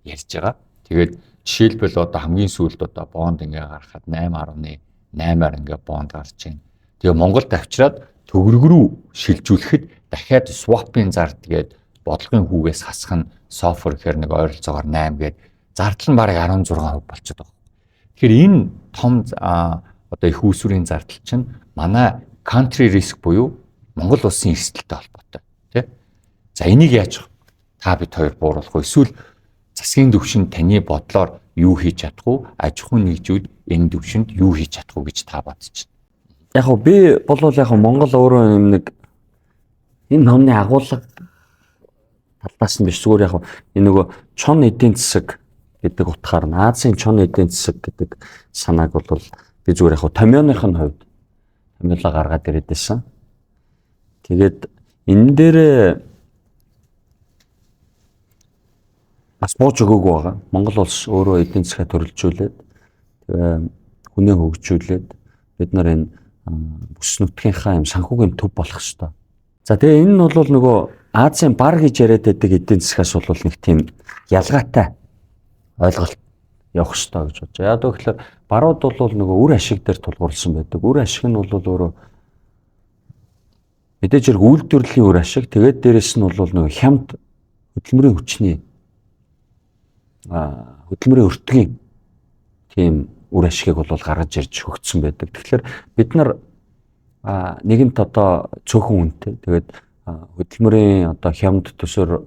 ярьж байгаа. Тэгээд жишээлбэл одоо хамгийн сүүлд одоо бонд ингээ гаргахад 8.8-аар ингээ бонд гарч байна. Тэгээ Монголд авчираад төгрөг рүү шилжүүлэхэд дахиад swap-ын зард гээд бодлогын хүүгээс хасах нь софор гэхээр нэг ойролцоогоор 8 гээд зардал нь бараг 16% болчиход байгаа. Тэгэхээр энэ том одоо их үүсвэрийн зардал чинь манай country risk буюу Монгол улсын эрсдэлтэй холбоотой тий. За энийг яаж та бид хоёр бууруулах вэ? Эсвэл засгийн төвшөнд таны бодлоор юу хийж чадах вэ? Аж ахуйн нэгжүүд энэ төвшөнд юу хийж чадах вэ гэж та бодож байна. Яг хөө би болвол яг Монгол өөрөө юм нэг энэ номны агуулга талаас нь биш зүгээр яг энэ нөгөө чон эдийн засаг гэдэг утгаар нь Азийн чон эдийн засаг гэдэг санааг бол би зүгээр яг томьёоных нь хувьд томьёолоо гаргаад ирээд байсан. Тэгээд энэ дээр бас бууж өгөөгүй байгаа. Монгол улс өөрөө эдийн засгаа төрөлжүүлээд тэгээ хүнээ хөгжүүлээд бид нар энэ бүс нутгийнхаа юм санхүүгийн төв болох ёстой. За тэгээ энэ нь бол нөгөө Азийн бар гэж яриад байдаг эдийн засгаас бол нэг тийм ялгаатай ойлголт явах ёстой гэж бодож. Яг гэвэл барууд бол нөгөө үр ашиг дээр тулгуурласан байдаг. Үр ашиг нь бол өөрөө мэдээж хэрэг үйлдвэрлэлийн үр ашиг, тэгээд дээрэс нь бол нөгөө хямд хөдөлмөрийн хүчний хөдөлмөрийн өртгийн тийм үр ашигыг бол гаргаж ирж хөгжсөн байдаг. Тэгэхээр бид нар нэгэнт одоо цөөхөн үнэтэй, тэгээд хөдөлмөрийн одоо хямд төсөр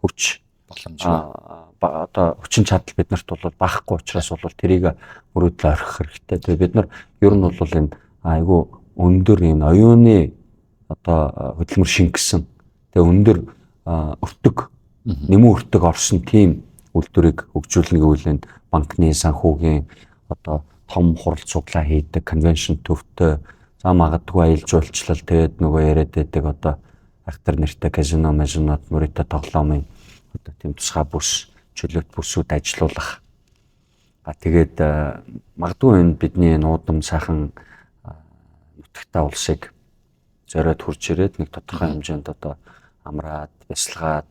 хүч боломж одоо хүчин чадал биднэрт бол байхгүй учраас бол тэрийг мөрөөдлөө орхих хэрэгтэй. Тэгээд бид нар ер нь бол энэ айгүй өндөр энэ оюуны одоо хөдөлмөр шингэсэн, тэгээ өндөр өртөг, нэмэн өртөг орсон тийм үйлдвэрийг хөгжүүлнэ гэвэл энэ банкны, санхүүгийн одоо том хурал цуглаа хийдэг, конвеншн төвтэй, за магадгүй аялал жуулчлал, тэгээд нөгөө яриад байдаг одоо айхтар нэртэй казино, мазинод, мөрөтө тоглоомын одоо тийм тусгай бүс, чөлөөт бүсүүд ажилуулах. А тэгээд магадгүй энэ бидний нуудам сайхан нутагтай улсыг зориод хурж ирээд нэг тодорхой хэмжээнд одоо амраад, бясалгаад,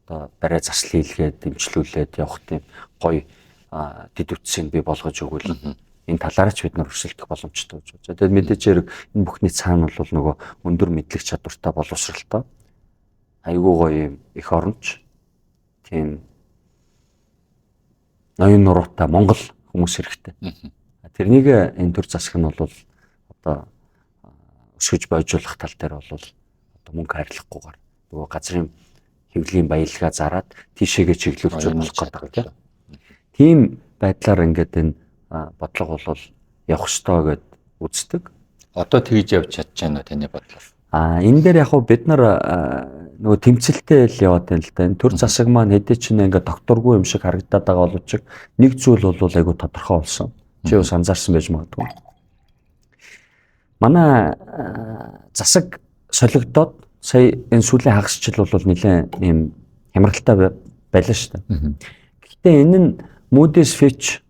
одоо барай засал хийлгээд, дэмжлүүлээд явах тийм гоё дэд үтсийг бий болгож өгвөл энэ талаарч бид нар өрсөлдөх боломжтой гэж бодож. Тэгээд мэдээж хэрэг энэ бүхний цаана бол нөгөө өндөр мэдлэг чадвартай боловсралтай айгүй гоё юм эх оронч тийм ноён нуруутай Монгол хүмүүс хэрэгтэй. Тэрнийг энэ төр засаг нь бол одоо өсгөж бойжуулах тал дээр бол одоо мөнгө хайрлахгүйгээр нөгөө газрын хэвлэлийн баялгаа зараад тийшээгээ чиглүүлж болох гэдэг тийм. Тийм байдлаар ингээд энэ бодлого бол явах ёстой гэд үздэг. Одоо тэгж явж чадж байна уу таны бодлоор? Энэ дээр яг хөө бид нар нөгөө тэмцэлтэй л яваад байна л да. Энэ төр засаг маань хэдий ч нэ ингээд докторгүй юм шиг харагдаад байгаа боловч нэг зүйл бол айгүй тодорхой болсон. Чи бас анзаарсан байж магадгүй. Манай засаг солигдоод сая энэ сүүлийн хагас жил бол нэлээд ийм хямралтай байлаа шүү дээ. Гэхдээ энэ нь Moody's, Fitch,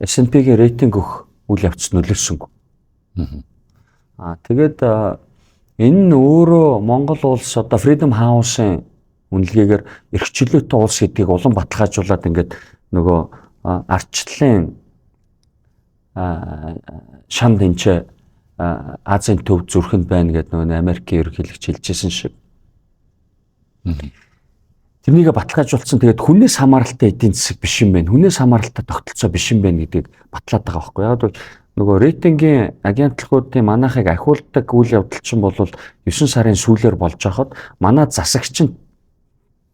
S&P-гийн рейтинг өгөх үйл явц нөлөөлсөнгүй. Тэгээд энэ нь өөрөө Монгол улс одоо Freedom House-ын үнэлгээгээр эрх чөлөөтэй улс гэдгийг улам баталгаажуулаад ингээд нөгөө ардчлалын шанд энэ Азийн төв зүрхэнд байна гэдэг нөгөө Америкийн ерөнхийлөгч хэлжсэн шиг. Тэрнийг баталгаажуулсан. Тэгээд хүнээс хамааралтай эдийн засаг биш юм байна. Хүнээс хамааралтай тогтолцоо биш юм байна гэдгийг батлаад байгаа байхгүй. Яг бол нөгөө рейтингийн агентлагуудын манайхыг ахиулдаг үйл явдал чинь бол 9 сарын сүүлээр болж байхад манай засагч нь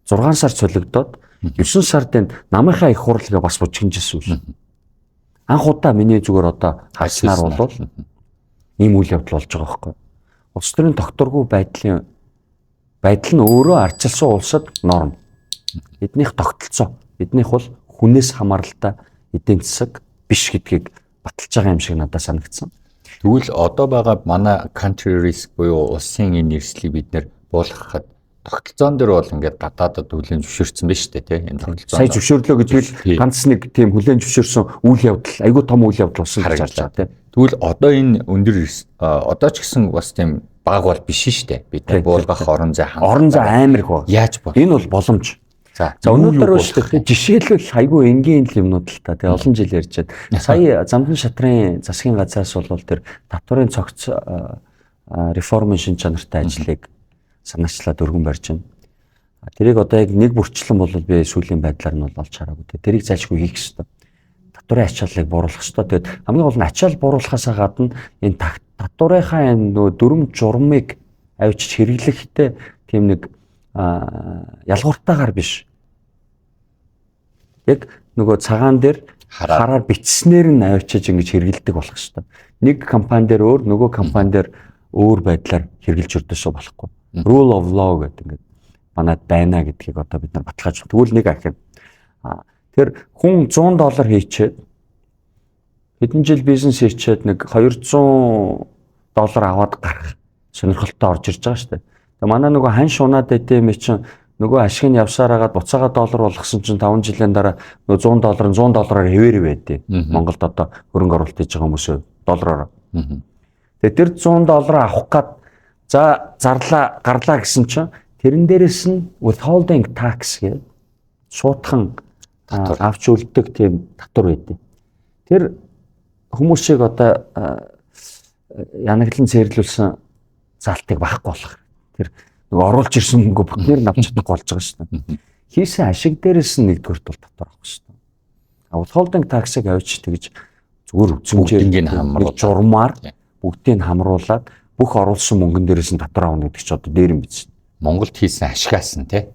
6 сар цолигдоод 9 сард энэ намынхаа их хурлыг бас бужигнажсэн үл. Анх удаа миний зүгээр одоо харснаар бол ийм үйл явдал болж байгаа байхгүй. Улс төрийн докторгүй байдлын байдал нь өөрөө ардчилсан улсад норм. Эднийх тогтолцоо, эднийх бол хүнээс хамааралтай эдийн засаг биш гэдгийг баталж байгаа юм шиг надад санагдсан. Тэгвэл одоо байгаа манай country risk буюу улсын энэ эрсдлийг бид нэр буулгахад тогтолцоон дээр бол ингээд гадаадад хүлээн зөвшөөрсөн байна шүү дээ, тийм энэ тогтолцоон. Сая зөвшөөрлөө гэдгийг ганц нэг тийм хүлээн зөвшөөрсөн үйл явдал, айгүй том үйл явдал болсон гэж харж байгаа, тийм. Тэгвэл одоо энэ өндөр одоо ч гэсэн бас тийм баг бол биш шүү дээ. Бид нар буулгах орон зай хангалт. Орон зай амар их баг. Яаж бол? Энэ бол боломж. За өнөөдөр шүү дээ жишээлбэл айгүй энгийн л юмнууд л та. Тэгээ олон жил ярьж байна. Сая Замдан шатрын засгийн газраас бол тэр татварын цогц реформын шин чанартай ажлыг санаачлаад өргөн барьж байна. Тэрийг одоо яг нэг бүрчлэн бол би сүүлийн байдлаар нь бол олж хараагүй. Тэрийг зайлшгүй хийх ёстой. Татварын ачааллыг бууруулах ёстой. Тэгээд хамгийн гол нь ачаал бууруулахаасаа гадна энэ татварынхаа энэ нөгөө дүрм журмыг авчиж хэрэглэхдээ тийм нэг ялгууртайгаар биш. Яг нөгөө цагаан дээр хараар бичснээр нь авчиж ингэж хэрэгэлдэг болох ёстой. Нэг компани дээр өөр, нөгөө компани дээр өөр байдлаар хэрэгжилж өрдөөсөө болохгүй. Rule of law гэдэг ингээд манад байна гэдгийг одоо бид нар баталгаажуулах. Тэгвэл нэг ахин. Тэр хүн $100 хийчээд хэдэн жил бизнес хийчээд нэг $200 аваад гарах сонирхолтой орж ирж байгаа шүү дээ. Тэгээ манай нөгөө ханш унаад байт юм чинь нөгөө ашиг нь явсаар хагаад буцаага доллар болгосон чинь 5 жилийн дараа нөгөө $100 нь $100-аар хэвээр байдیں۔ Монголд одоо хөрөнгө оруулалт хийж байгаа хүмүүс доллараар. Тэгээ тэр $100 авах гад за зарлаа гарлаа гэсэн чинь тэрэн дээрээс нь withholding tax гэдэг суутхан Авч үлддэг тийм татвар байдیں۔ Тэр хүмүүсийг одоо янаглан цээрлүүлсэн залтыг байхгүй болох. Тэр нөгөө оруулж ирсэн мөнгө бүтнээр нь авч чадахгүй болж байгаа шүү дээ. Хийсэн ашиг дээрээс нь нэгдүгüрт бол татвар авах шүү дээ. Withholding tax-ыг авч тэгж зүгээр үзэмжээр хамруулаад журмаар бүгдийг нь хамруулад бүх оруулсан мөнгөн дээрээс нь татвар авна гэдэг чи одоо дээр юм биз. Монголд хийсэн ашигаас нь тий.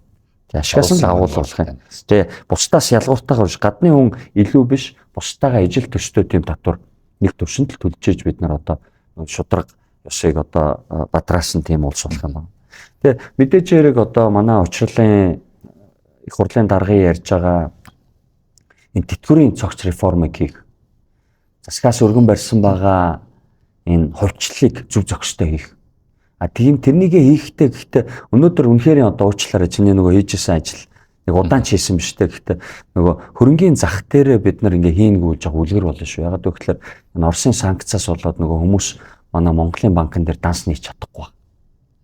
Ашигаас нь агуулгах юм. Тий, бусдаас ялгууртайгаар биш, гадны хүн илүү биш, бусдаагаа ижил төстэй тийм татвар нэг төвшөнд л төлжээж бид нар одоо шудраг ёсыг одоо бадраасан тийм улс болох юм байна. Тэгээ мэдээж хэрэг одоо манай учрлын их хурлын даргын ярьж байгаа энэ тэтгэврийн цогц реформыг хийх, засгаас өргөн барьсан байгаа энэ хувьчлалыг зөв зохистой хийх. А тийм тэрнийгээ хийхдээ гэхдээ өнөөдөр үнэхээр одоо уучлаарай, чиний нөгөө хийжсэн ажил нэг удаан ч хийсэн биш үү, гэхдээ нөгөө хөрөнгийн зах дээрээ бид нар ингээ хийнэ гэж яг үлгэр болно шүү. Ягаад гэвэл энэ Оросын санкцаас болоод нөгөө хүмүүс манай Монголын банкн дээр данс нээж чадахгүй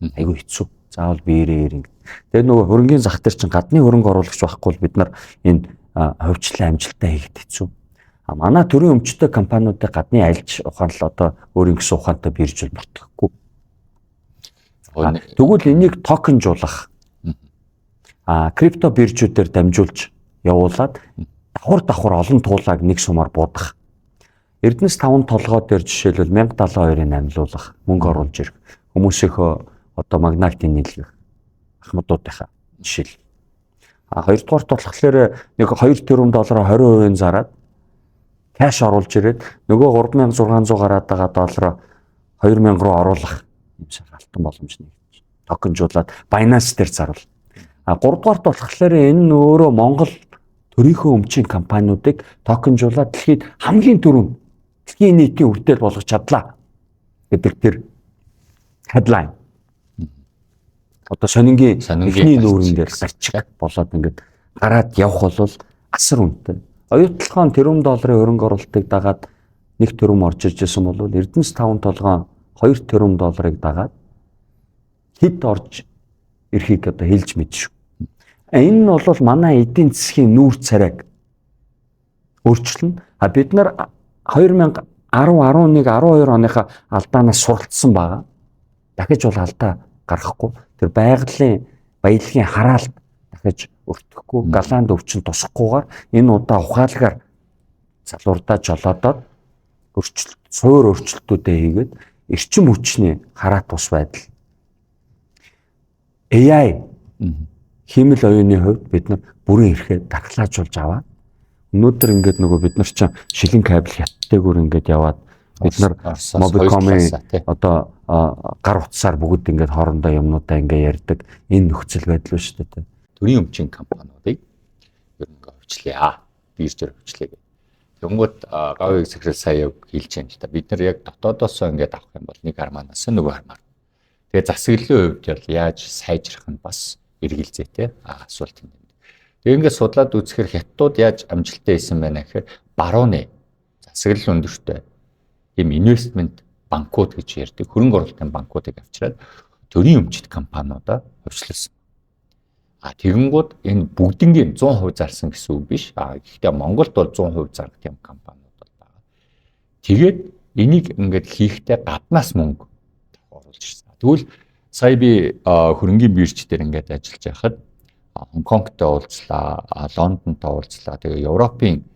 байна. Айгүй хэцүү. Заавал биерээр ингэ. Тэгээд нөгөө хөрөнгийн зах дээр чинь гадны хөрөнгө оруулагч байхгүй бол бид нар энэ хувьчлалын амжилттай хийхэд хэцүү. А манай төрийн өмчтэй компаниудыг гадны альж ухаан л одоо өөрийн гэсэн ухаантай биржүүл бүртгэхгүй. Тэгвэл энийг токенжуулах, крипто биржүүдээр дамжуулж явуулаад давхар давхар олон туулааг нэг сумаар буудах. Эрдэнэс 5 толгой дээр жишээлбэл 1072-ыг амлуулах, мөнгө оруулж ирэх, хүмүүсийнхөө одоо магнатыг нийлгэх ахмадуудынхаа жишээл. А хоёрдугаарт болохоор нэг 2 тэрбум доллараа 20% зараад кэш оруулж ирээд нөгөө 3600 гараад байгаа доллараа 2000 руу оруулах юм шиг алтан боломж нэгдэж. Токенжуулаад Binance дээр заруул. А гуравдугаарт болохоор энэ нь өөрөө Монгол төрийнхөө өмчийн компаниудыг токенжуулаад дэлхийд хамгийн түрүүнд дэлхийн нийтийн үрдэл болгож чадлаа гэдэг тэр headline. Одоо сонингийн эхний нүүрэн дээр гарчиг болоод ингээд гараад явах бол асар үнэтэй. Оюутлахын тэрбум долларын хөрөнгө оруулалтыг дагаад 1 тэрбум орж ирж байсан бол Эрдэнэс 5 толгоон 2 тэрбум долларыг дагаад хэд орж ирэхийг одоо хэлж мэдшгүй. Энэ нь бол манай эдийн засгийн нүүр царайг өөрчилнө. А бид нар 2010, 11, 12 оныхаа алдаанаас суралцсан байгаа. Дахиж бол алдаа гаргахгүй. Тэр байгалийн баялагын хараалт дахиж өртөхгүй, галаанд өвчин тусахгүйгээр энэ удаа ухаалгаар залуурдаа жолоодоод өөрчлөлт, суур өөрчлөлтүүдээ хийгээд эрчим хүчний хараат тус байдал. AI хиймэл оюуны хувьд бид нар бүрэн эрхээ дархлаажуулж аваад өнөөдөр ингээд нөгөө бид нар чинь шилэн кабель хятадтэйгүр ингээд яваад бид нар Mobicom-ын одоо гар утсаар бүгд ингээд хоорондоо юмнуудаа ингээд ярьдаг энэ нөхцөл байдал шүү дээ. Төрийн өмчийн компаниудыг ер нь ингээд хөвчлээ. Биржээр хөвчлээ гэх. Тэнгүүд говийг захирал сая хэлж байна л да. Бид нар яг дотоодоосоо ингээд авах юм бол нэг хармаанаас нөгөө хармаар. Тэгээ засаглалын хувьд бол яаж сайжрах нь бас эргэлзээтэй асуулт юм. Тэгээ ингээд судлаад үзэхээр хятадууд яаж амжилттай хийсэн байна гэхээр барууны засаглал өндөртэй ийм инвестмент банкуд гэж ярьдаг хөрөнгө оруулалтын банкуудыг авчираад төрийн өмчт компаниудаа хувьчлалсан. А тэгэнгүүт энэ бүгднгийн 100% зарсан гэсэн үг биш. А гэхдээ Монголд бол 100% зарах тийм компаниуд бол байгаа. Тэгээд энийг ингээд хийхдээ гаднаас мөнгө оруулж ирсэн. Тэгвэл сая би хөрөнгийн бирж дээр ингээд ажиллаж байхад Хонконгтой уулзлаа, Лондонтой уулзлаа. Тэгээ Европын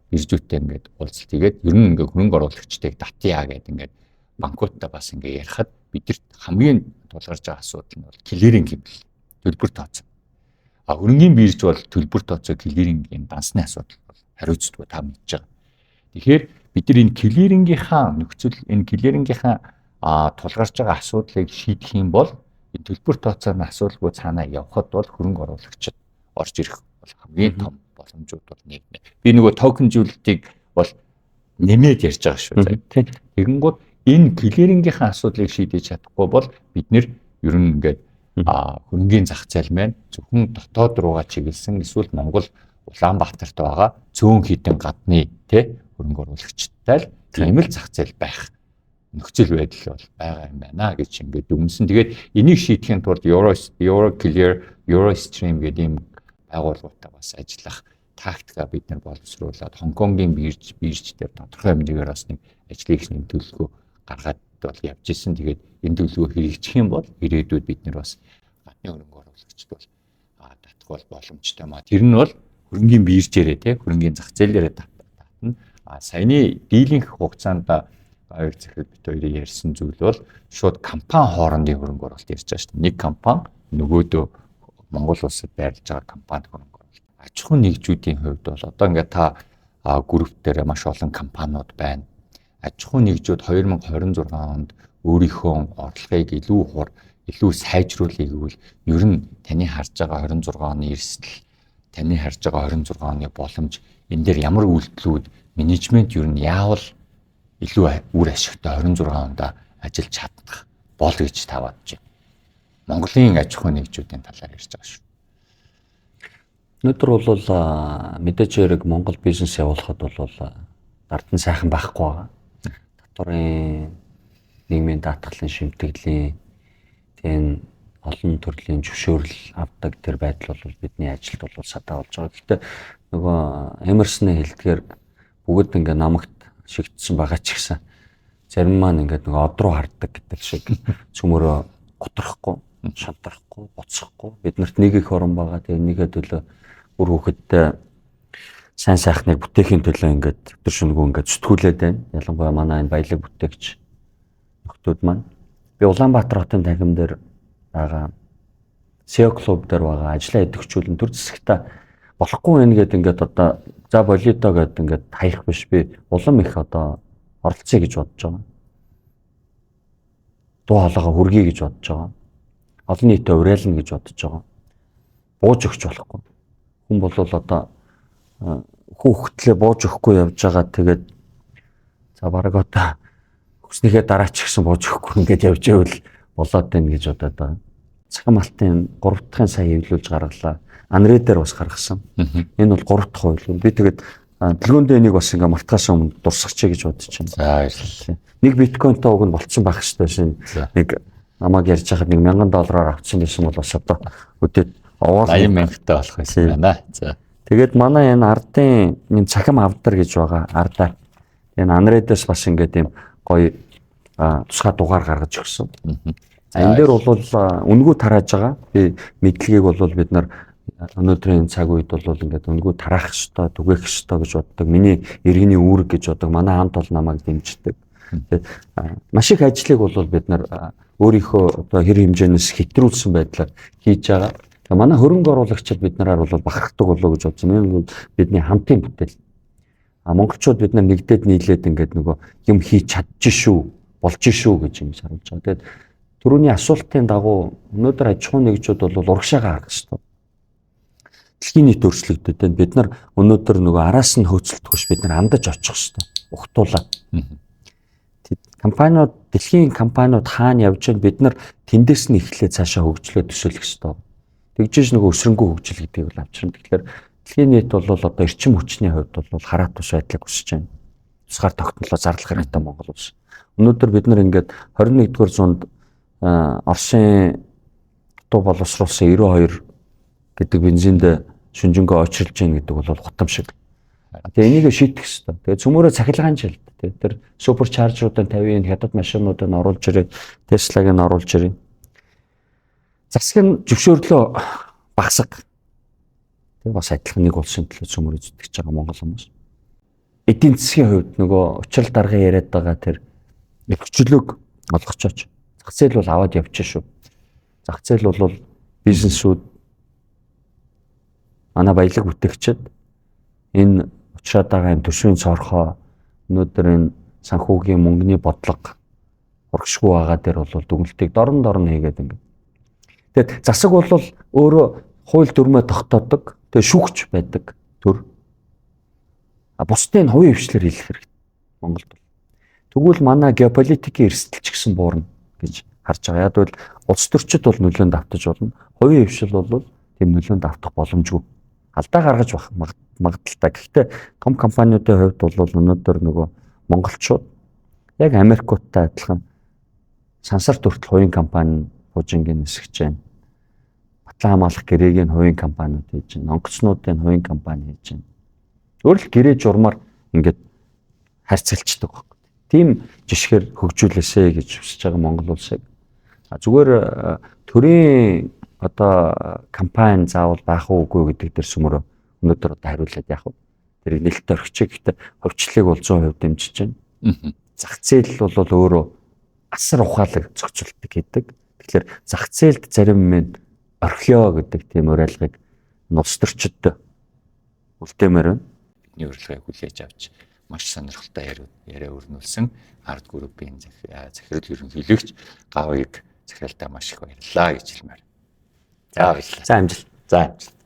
биржүүдтэй ингээд уулзалт хийгээд ер нь ингээд хөрөнгө оруулагчдыг татъя гэдэг ингээд банкудтай бас ингээд ярихад бидэрт хамгийн тулгарч байгаа асуудал нь бол клиринг юм бэл. Төлбөр тооцоо. А хөрөнгийн бирж бол төлбөр тооцоо клирингийн дансны асуудал бол хариуцдаггүй та мэдж байгаа. Тэгэхээр бид нар энэ клирингийнхаа нөхцөл энэ клирингийнхаа тулгарч байгаа асуудлыг шийдэх юм бол энэ төлбөр тооцооны асуудалгүй цаанаа явхад бол хөрөнгө оруулагчид орж ирэх бол хамгийн том боломжууд бол нэгнэ. Би нөгөө токенжүүлэлтийг бол нэмээд ярьж байгаа шүү. Тэгэнгүүт энэ клирингийнхаа асуудлыг шийдэж чадахгүй бол бид нэр ер нь ингээд хөрөнгийн зах зээл маань зөвхөн дотоод руугаа чиглэсэн эсвэл Монгол Улаанбаатарт байгаа цөөн хідэн гадны тэ хөрөнгө оруулагчтай л тийм л зах зээл байх нөхцөл байдал бол байгаа юм байна гэж ингээд дүгнсэн. Тэгээд энийг шийдэхин тулд Euro Clear, Euro Stream гэдэг ийм байгууллагуудтай бас ажиллах тактика бид нар боловсруулад Хонконгийн бирж дээр тодорхой хэмжээгээр бас нэг ажлын нэг төлөвлөгөө гаргаад бол явж исэн. Тэгээд энэ төлөвлөгөө хэрэгжих юм бол ирээдүйд бид нар бас гадны хөрөнгө оруулагчид бол татах бол боломжтой маа. Тэр нь бол хөрөнгийн биржээрээ тий хөрөнгийн зах зээлээрээ татна. А саяны дийлэнх хугацаанд баяр захирал бит хоёрын ярьсан зүйл бол шууд компани хоорондын хөрөнгө оруулалт ярьж байгаа шүү дээ. Нэг компани нөгөөдөө Монгол улсад байрлаж байгаа компанид хөрөнгө оруулалт. Аж ахуйн нэгжүүдийн хувьд бол одоо ингээд та групп дээр маш олон компаниуд байна. Аж ахуйн нэгжүүд 2026 онд өөрийнхөө орлогыг илүү хур, илүү сайжруулъя гэвэл ер нь таны харж байгаа 26 оны эрсдэл, таны харж байгаа 26 оны боломж, энэ дээр ямар үйлдэлүүд, менежмент ер нь яавал илүү үр ашигтай 26 онд ажиллаж чадах бол гэж та бодож байна? Монголын аж ахуйн нэгжүүдийн талаар ярьж байгаа шүү. Өнөөдөр бол мэдээж хэрэг Монгол бизнес явуулахад бол дардан сайхан байхгүй байгаа. Татварын, нийгмийн даатгалын, шимтгэлийн тийм олон төрлийн зөвшөөрөл авдаг тэр байдал бол бидний ажилд бол садаа болж байгаа. Гэхдээ нөгөө Эмерсоны хэлдгээр бүгд ингээ намагт шигдсэн байгаа ч гэсэн зарим маань ингээд нөгөө од руу хардаг гэдэг шиг цөмөрөө готрахгүй, шантрахгүй, буцахгүй. Биднэрт нэг их орон байгаа. Тэгээ энийгээ төлөө үр хүүхэдтэй сайн сайхныг бүтээхийн төлөө ингээд өдөр шөнөгүй ингээд зүтгүүлээд байна. Ялангуяа манай энэ баялаг бүтээгч нөхдүүд маань. Би Улаанбаатар хотын танхим дээр байгаа SEO клуб дээр байгаа ажлаа идэвхжүүлэн төр зэсэгтээ болохгүй юм гээд ингээд одоо за болидо гэд ингээд хаях биш, би улам их одоо оролцъё гэж бодож байгаа. Дуу хоолойгоо хүргэе гэж бодож байгаа. Олон нийтэд уриална гэж бодож байгаа. Бууж өгч болохгүй. Хүн бол одоо хүүхдлээ бууж өгөхгүй явж байгаа. Тэгээд за бараг одоо хүснийхээ дараа ч гэсэн бууж өгөхгүй ингээд явж байвал болоод байна гэж бодоод байгаа. Цахим алтын 3 дахь сая эвлүүлж гаргалаа. Анрэ дээр бас гаргасан. Энэ бол 3 дахь хувилбар. Би тэгээд дэлгүүндээ энийг бас ингээ мартахаас өмнө дурсгачих гэж бодож байна. За баярлалаа. Нэг биткойнтой уг нь болцсон байх хэрэгтэй байсан. Нэг намайг ярьж байхад нэг $1000 авчихсан байсан бол бас одоо өдөөд овоол 80 мянгтай болох байсан байна. За. Тэгээд манай энэ ардын энэ цахим авдар гэж байгаа ардаа. Энэ Анрэдээс бас ингээд юм гоё тусгай дугаар гаргаж өгсөн. Энэ дээр бол үнэгүй тарааж байгаа. Би мэдлэгийг бол бид нар өнөөдрийн цаг үед бол ингээд үнэгүй тараах ёстой, түгээх ёстой гэж боддог. Миний иргэний үүрэг гэж боддог. Манай хамт олон намайг дэмждэг. Тэгээд маш их ажлыг бол бид нар өөрийнхөө одоо хэр хэмжээнээс хэтрүүлсэн байдлаар хийж байгаа. Манай хөрөнгө оруулагчид бид нараар бол бахархдаг болоо гэж бодсон. Энэ бол бидний хамтын бүтээл. А монголчууд бид нар нэгдээд нийлээд ингээд нөгөө юм хийж чадчих шүү, болж шүү гэж юм харуулж байгаа. Тэгээд түрүүний асуултын дагуу өнөөдөр аж ахуйн нэгжүүд бол урагшаага харах ёстой. Дэлхийн нийт өөрчлөгдөд байна. Бид нар өнөөдөр нөгөө араас нь хөөцөлдөх биш, бид нар андаж очих ёстой. Ухтуулаа. Компаниуд, дэлхийн компаниуд хаана явж байна, бид нар тэндээс нь эхлээд цаашаа хөгжлөө төсөөлөх ёстой. Тэгжээж нөгөө өсрөнгөө хөгжил гэдгийг бол авчирна. Тэгэхээр дэлхийн нийт бол одоо эрчим хүчний хувьд бол хараат тус байдлыг хүсэж байна. Тусгаар тогтнолоо зарлах хэрэгтэй Монгол улс. Өнөөдөр бид нар ингээд 21-р зуунд Оросын дутуу боловсруулсан 92 гэдэг бензинд шүнжэнгөө очирлж гин гэдэг бол гутам шиг. Тэгээ энийг шийдэх хэрэгтэй. Тэгээ цөмөрөө цахилгаан жилд тий тэр супер чаржеруудын 50-ын хятад машинуудыг оруулж ирээд Теслаг нь оруулж ирээ. Засаг нь зөвшөөрлөө багсаг. Тэг бас адилхан нэг улсын төлөө цөмөрөө зүтгэж байгаа монгол хүмүүс. Эдийн засгийн хувьд нөгөө учрал даргын яриад байгаа тэр эрхчлөөг олгочооч. Зах зээл бол аваад явчих шүү. Зах зээл бол бизнесүүд манай баялаг бүтээгчид энэ учраад байгаа юм төшвийн цоорхоо өнөөдөр энэ санхүүгийн мөнгөний бодлого урагшгүй байгаа дээр бол дүгнэлтийг дорн дорн хийгээд ингээд. Тэгээд засаг бол өөрөө хууль дүрмээ тогтоодог. Тэгээд шүүгч байдаг төр. А бусдын хувийн хвшлэр хэлэх хэрэгтэй Монголд. Тэгвэл манай геополитикийн эрсдэл ч гэсэн буурна гэж харж байгаа. Яг бол улс төрчид бол нөлөөнд автаж болно. Хувийн хвшил бол тийм нөлөөнд автах боломжгүй. Алдаа гаргаж байх магадлалтай. Гэхдээ том компаниудын хувьд бол өнөөдөр нөгөө монголчууд яг Америкуудтай адилхан сансар хүртэл хувийн компани пужингийн нисгэж байна. Судлан хамгаалах гэрээг нь хувийн компаниуд хийж байна. Онгоцнуудын хувийн компани хийж байна. Өөр л гэрээ журмаар ингээд харьцалчдаг байхгүй. Тийм жишгээр хөгжүүлээсэй гэж хүсэж байгаа Монгол улсыг. Зүгээр төрийн одоо компани заавал байх уугүй гэдэг дээр сүмөрөө өнөөдөр одоо хариулаад яах вэ? Тэрийг нэлт орхичих. Гэхдээ хувьчлалыг бол 100% дэмжиж байна. Зах зээл бол өөрөө асар ухаалаг зохицуулдаг гэдэг. Тэгэхээр зах зээлд зарим юм орхио гэдэг тийм уриалгыг улс төрчид үлдээмээр байна. Бидний урилгыг хүлээж авч маш сонирхолтой яриа өрнүүлсэн Ард Group-ийн захирал ерөнхийлөгч Гавыг захиралдаа маш их баярлалаа гэж хэлмээр. За, баярлалаа. За, амжилт. За, амжилт.